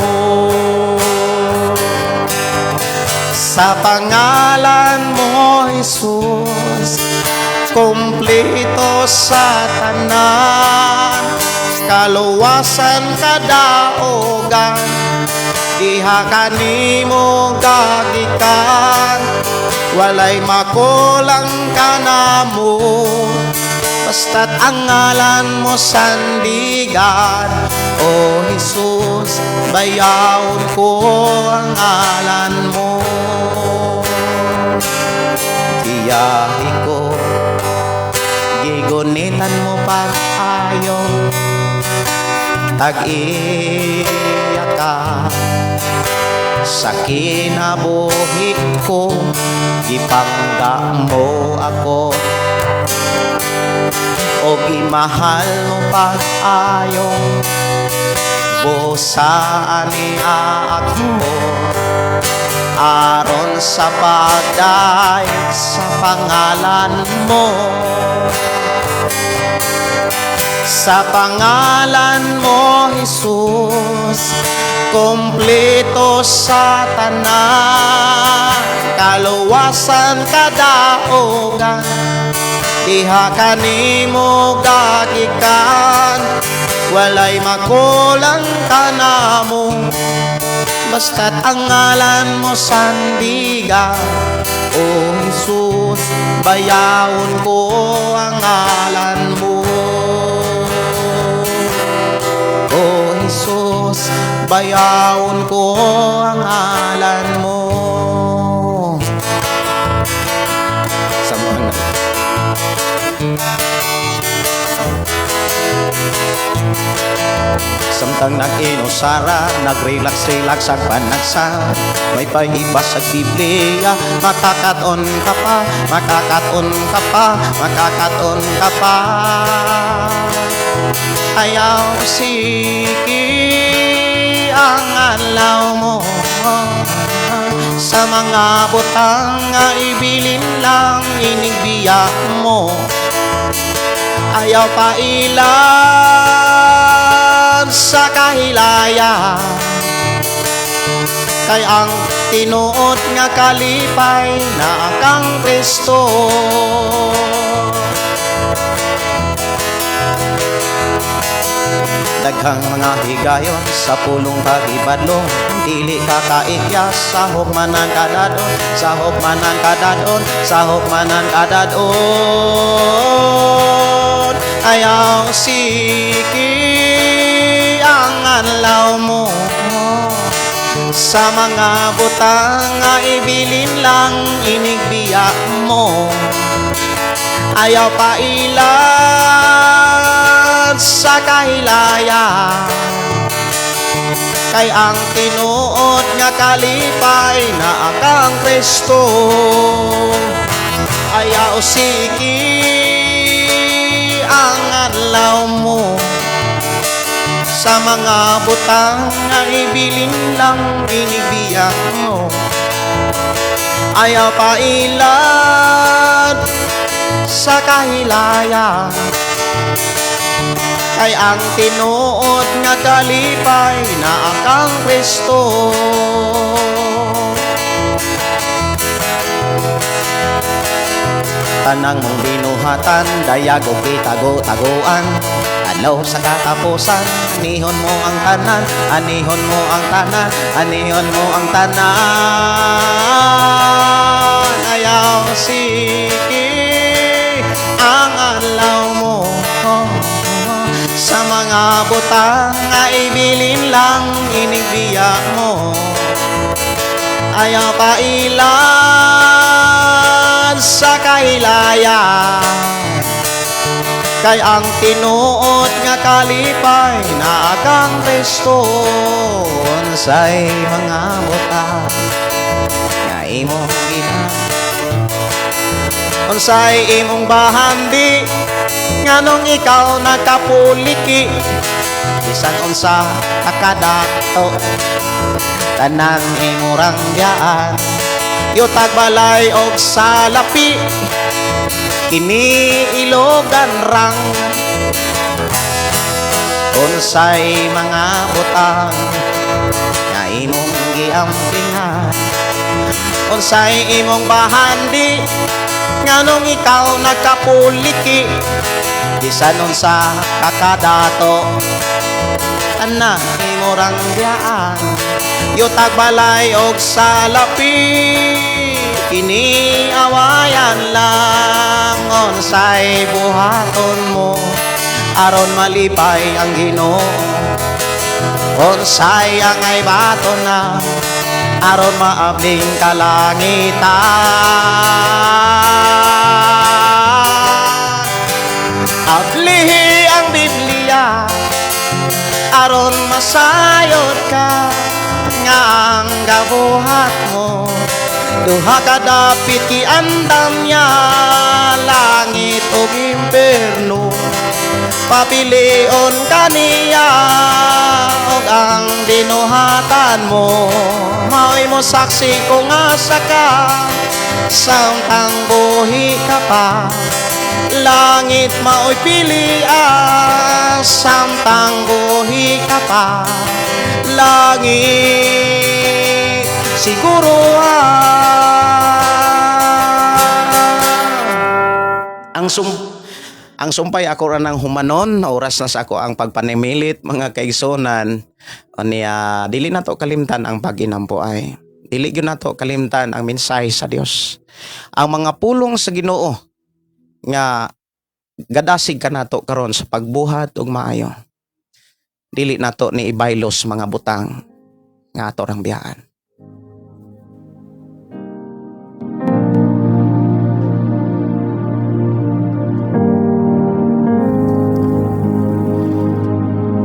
Sa pangalan mo, Jesus, kumpleto sa tanan, kaluwasan, kadaugan, diha kanimo gagikan. Walay makulang kanamo basta't ang ngalan mo sandigan. O Jesus, bayawon ko ang ngalan mo. Biyahe ko, gigunitan mo pag-ayo. Tag-iya ka sa kinabuhi ko, gipangga mo ako o gimahal mo pag-ayo. Busaan niya ako aron sa pagdayeg sa pangalan mo. Sa pangalan mo, Jesus, kumpleto sa tanan, kaluwasan, kadaugan, diha kanimo gagikan. Walay makulang kanamo basta't ang ngalan mo sandigan. O Jesus, bayawon ko ang ngalan mo. O Jesus, bayawon ko ang ngalan mo. Samtang nag-inusara, nag-relax-relax ang panagsa, may paiba sa Biblia, makakaton ka pa, makakaton ka pa, makakaton ka pa. Ayaw siki ang adlaw mo sa mga butang nga ibilin lang inigbiya mo. Ayaw pa ilan sa kahilaya, kay ang tinuod nga kalipay na kang Kristo. Daghang mga higayon sa pulong pagibadlong, dili ka kaikya, sahog man ang kadadon, sahog man ang kadadon, sahog man ang kadadon. Ayaw siki ang adlaw mo
Sa mga butang nga ibilin lang inigbiya mo, ayaw pailad sa kahilayan, kay ang tinuod nga kalipay naa kang Kristo. Ayaw siki ang adlaw mo. Sa mga butang nga ibilin lang inigbiya mo, ayaw pailad sa kahilayan, kay ang tinuod nga kalipay naa kang Kristo. Tanang mong binuhatan, dayag og gitago-taguan. Adlaw sa katapusan, anihon mo ang tanan, anihon mo ang tanan, anihon mo ang tanan. Ayaw siki ang adlaw mo. Sa mga butang nga ibilin lang inigbiya mo, ayaw pailad sa kahilayan, kay ang tinuod nga kalipay naa kang Kristo. Unsay mga butang nga imong gina, unsay imong bahandi, nganong ikaw nakapuliki, bisan unsa kakadato, tanan imurang biyaan, yutag balay og salapi, kini ilogan rang. Unsay mga butang nga imong giampingan, unsay imong bahandi, nganong ikaw nagkapuliki, bisan unsa kakadato, tanan imurang biyaan, yutag balay og salapi, kini awayan lang. Unsay buhaton mo aron malipay ang Ginoo, unsay angay baton na aron maabling kalangitan. Ablihi ang Biblia aron masayod ka nga ang gabuhat mo duha ka dapit giandam niya, langit ug impierno. Papilion kaniya og ang binuhatan mo mao'y mo saksi kung asa ka samtang buhi ka pa. Langit mao'y pilian samtang buhi ka pa. Langit siguro. Ang sumpay ako ra ng humanon, oras na sa ako ang pagpanimilit, mga kaigsunan. Niya, dili na to kalimtan ang paginampo ay. Dili gyud nato kalimtan ang mensahe sa Dios. Ang mga pulong sa Ginoo nga gadasig kanato karon sa pagbuhat og maayo. Dili nato ni ibaylos mga butang nga ato rang biyaan.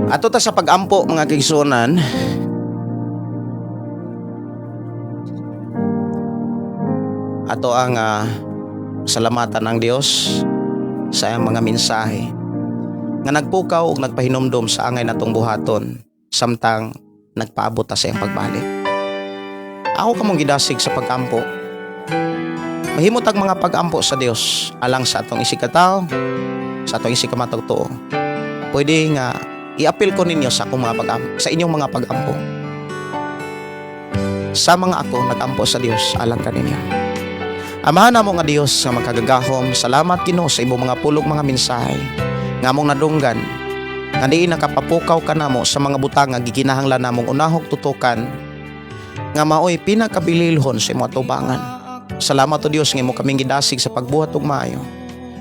Ato ta sa pagampo, mga kaigsuonan. Ato ang salamatan ang Dios sa iyang mga mensahe nga nagpukaw ug nagpahinumdom sa angay natong buhaton samtang nagpaabot ta sa iyang pagbalik. Ako kamong gidasig sa pagampo. Mahimot ang mga pagampo sa Dios alang sa atong isigkatawo, sa atong isigkamatugtuo. Pwede nga iapil ko ninyo sa akong mga pag sa inyong mga pagampo. Sa mga ako nagampo sa Dios alang kaninyo. Amahan namo nga Dios nga makagagahom, salamat Ginoo sa imong mga pulong, mga mensahe nga among nadunggan nga diin nakapapukaw ka namo sa mga butang nga gikinahanglan namong unahog tutukan nga maoy pinakabililhon sa imong atubangan. Salamat o Dios nga imo kaming gidasig sa pagbuhat og maayo.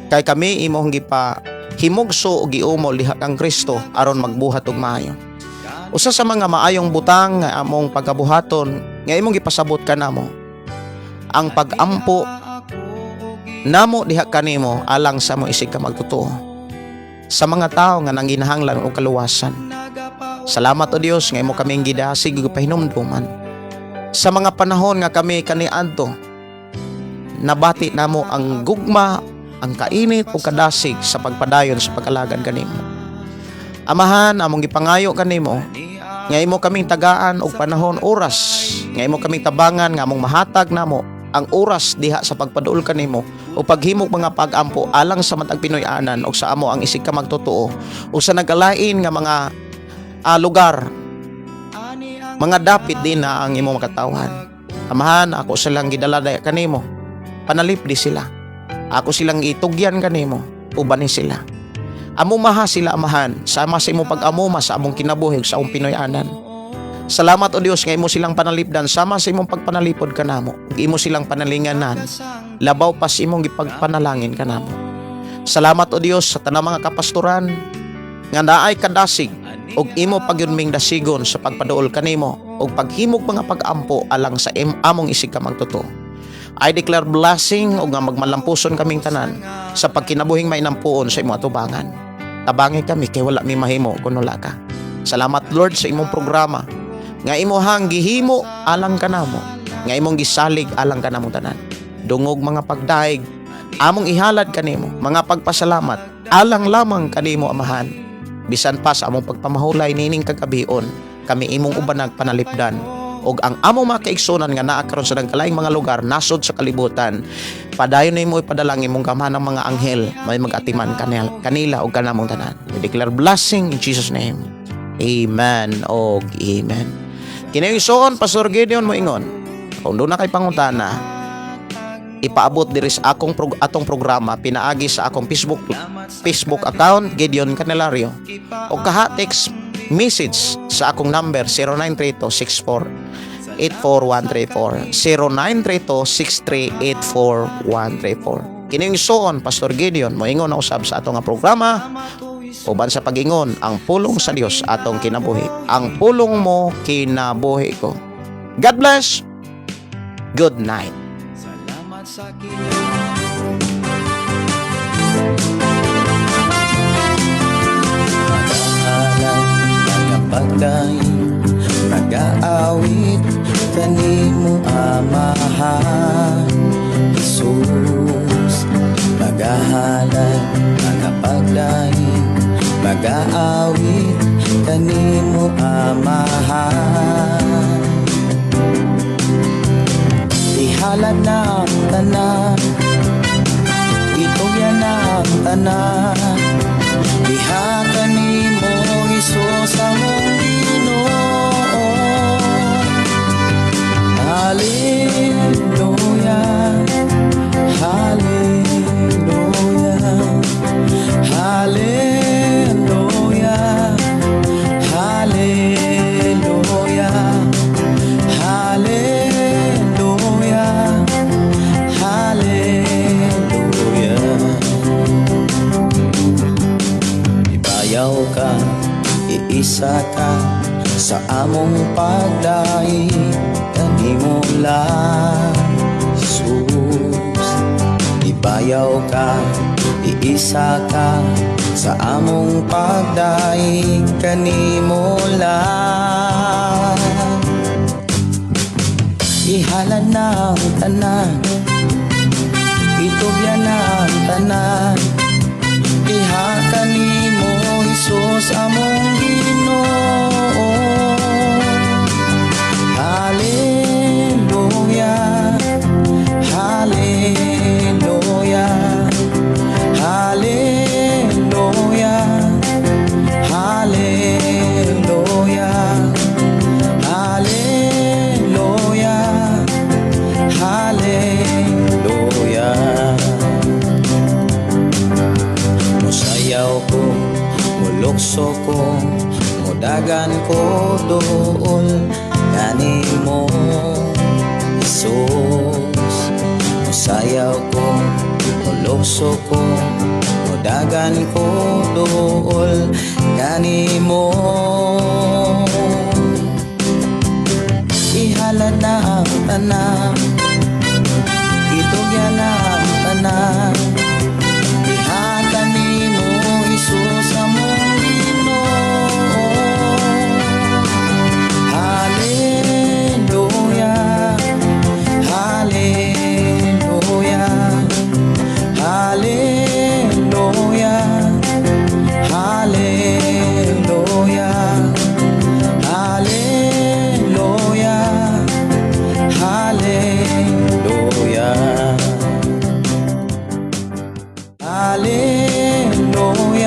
Kay kami imong gipa himugso og giumol diha kang Kristo aron magbuhat og maayo.
Usa sa mga maayong butang nga among pagkabuhaton nga imong gipasabot kanamo ang pagampo namo diha kanimo alang sa among isig ka magtotoo sa mga tao nga nanginahanglan og kaluwasan. Salamat, O Dios, nga imo kaming gidasig ug pahinumduman. Sa mga panahon nga kami kaniadto, nabati namo ang gugma, ang kainit ug kadasig sa pagpadayon sa pag-alagad kanimo. Amahan, among gipangayo kanimo nga imo kaming tagaan og panahon, oras, nga imo kaming tabangan nga among mahatag namo ang oras diha sa pagpaduol kanimo o paghimog mga pag-ampo alang sa matag Pinoy-anan o sa amo ang isig ka magtotoo o sa nagalain nga mga lugar, mga dapit din na ang imong makatawhan. Amahan, ako silang gidala daya kanimo. Panalipdi sila. Ako silang itugyan kanimo. Ubani sila. Amumaha sila, Amahan, sama sa imong pag-amuma sa among kinabuhi ug sa among Pinoy-anan. Salamat, O Dios, nga imo silang panalipdan sama sa imong pagpanalipod kanamo. Ug imo silang panalinganan labaw pa sa imong gipagpanalangin kanamo. Salamat, O Dios, sa tanang mga kapastoran nga naay kadasig ug imo pagyud ming dasigon sa pagpaduol kanimo ug paghimog mga pag-ampo alang sa among isig ka magtotoo. I declare blessing ug nga magmalampuson kaming tanan sa pagkinabuhing mainampuon sa imong atubangan. Tabangi kami kay wala mi mahimo kun wala ka. Salamat, Lord, sa imong programa nga imuhang gihimo alang kanamo, nga imong gisalig alang kanamong tanan. Dungog mga pagdaig among ihalad kanimo, mga pagpasalamat alang lamang kanimo, Amahan. Bisan pa sa among pagpamahulay nining kagabion, kami imong ubanag panalipdan ug ang among mga kaigsunan nga naa karon sa nagkalaing mga lugar, nasod sa kalibutan. Padayon nimo ipadalang imong gamhanang mga anghel may magatiman kanila ug kanamong tanan. We declare blessing in Jesus' name. Amen og amen. Kini igsoon, Pastor Gideon, moingon kung duna kay pangutana, ipaabot diri sa atong programa pinaagi sa akong Facebook account, Gideon Canelario, o kaha text message sa akong number 0932 64 84134, 0932 6384134. Kini igsoon, Pastor Gideon, moingon na usab sa atong nga programa uban sa pag-ingon, ang pulong sa Dios atong kinabuhi. Ang pulong mo, kinabuhi ko. God bless. Good night.
Salamat sa Ginoo. Magahalad, mga pagdaig, nagaawit kanimo, Amahan Jesus. Magahalad, mga pagdaig, magaawit kanimo, Amahan. Ihalad na ang tanan, itugyan na ang tanan diha kanimo, Hesus, among Ginoo. Hallelujah, Hallelujah, Hallelujah, Hallelujah, Hallelujah, Hallelujah. Ibayaw ka, iisa ka sa among pagdaig kanimo lang, Jesus. Ibayaw ka, iisa ka sa among pagdaig kanimo lang. Ihalad na ang tanan, itugyan na ang tanan diha kanimo, Hesus, among Ginoo. Hallelujah, Hallelujah, Hallelujah, Hallelujah, Hallelujah, Hallelujah. Musayaw ko, mulukso ko, mudagan ko dool kanimo, Jesus. Musayaw ko, mulukso ko. Mudagan ko duol kanimo. Ihalad na ang tanan.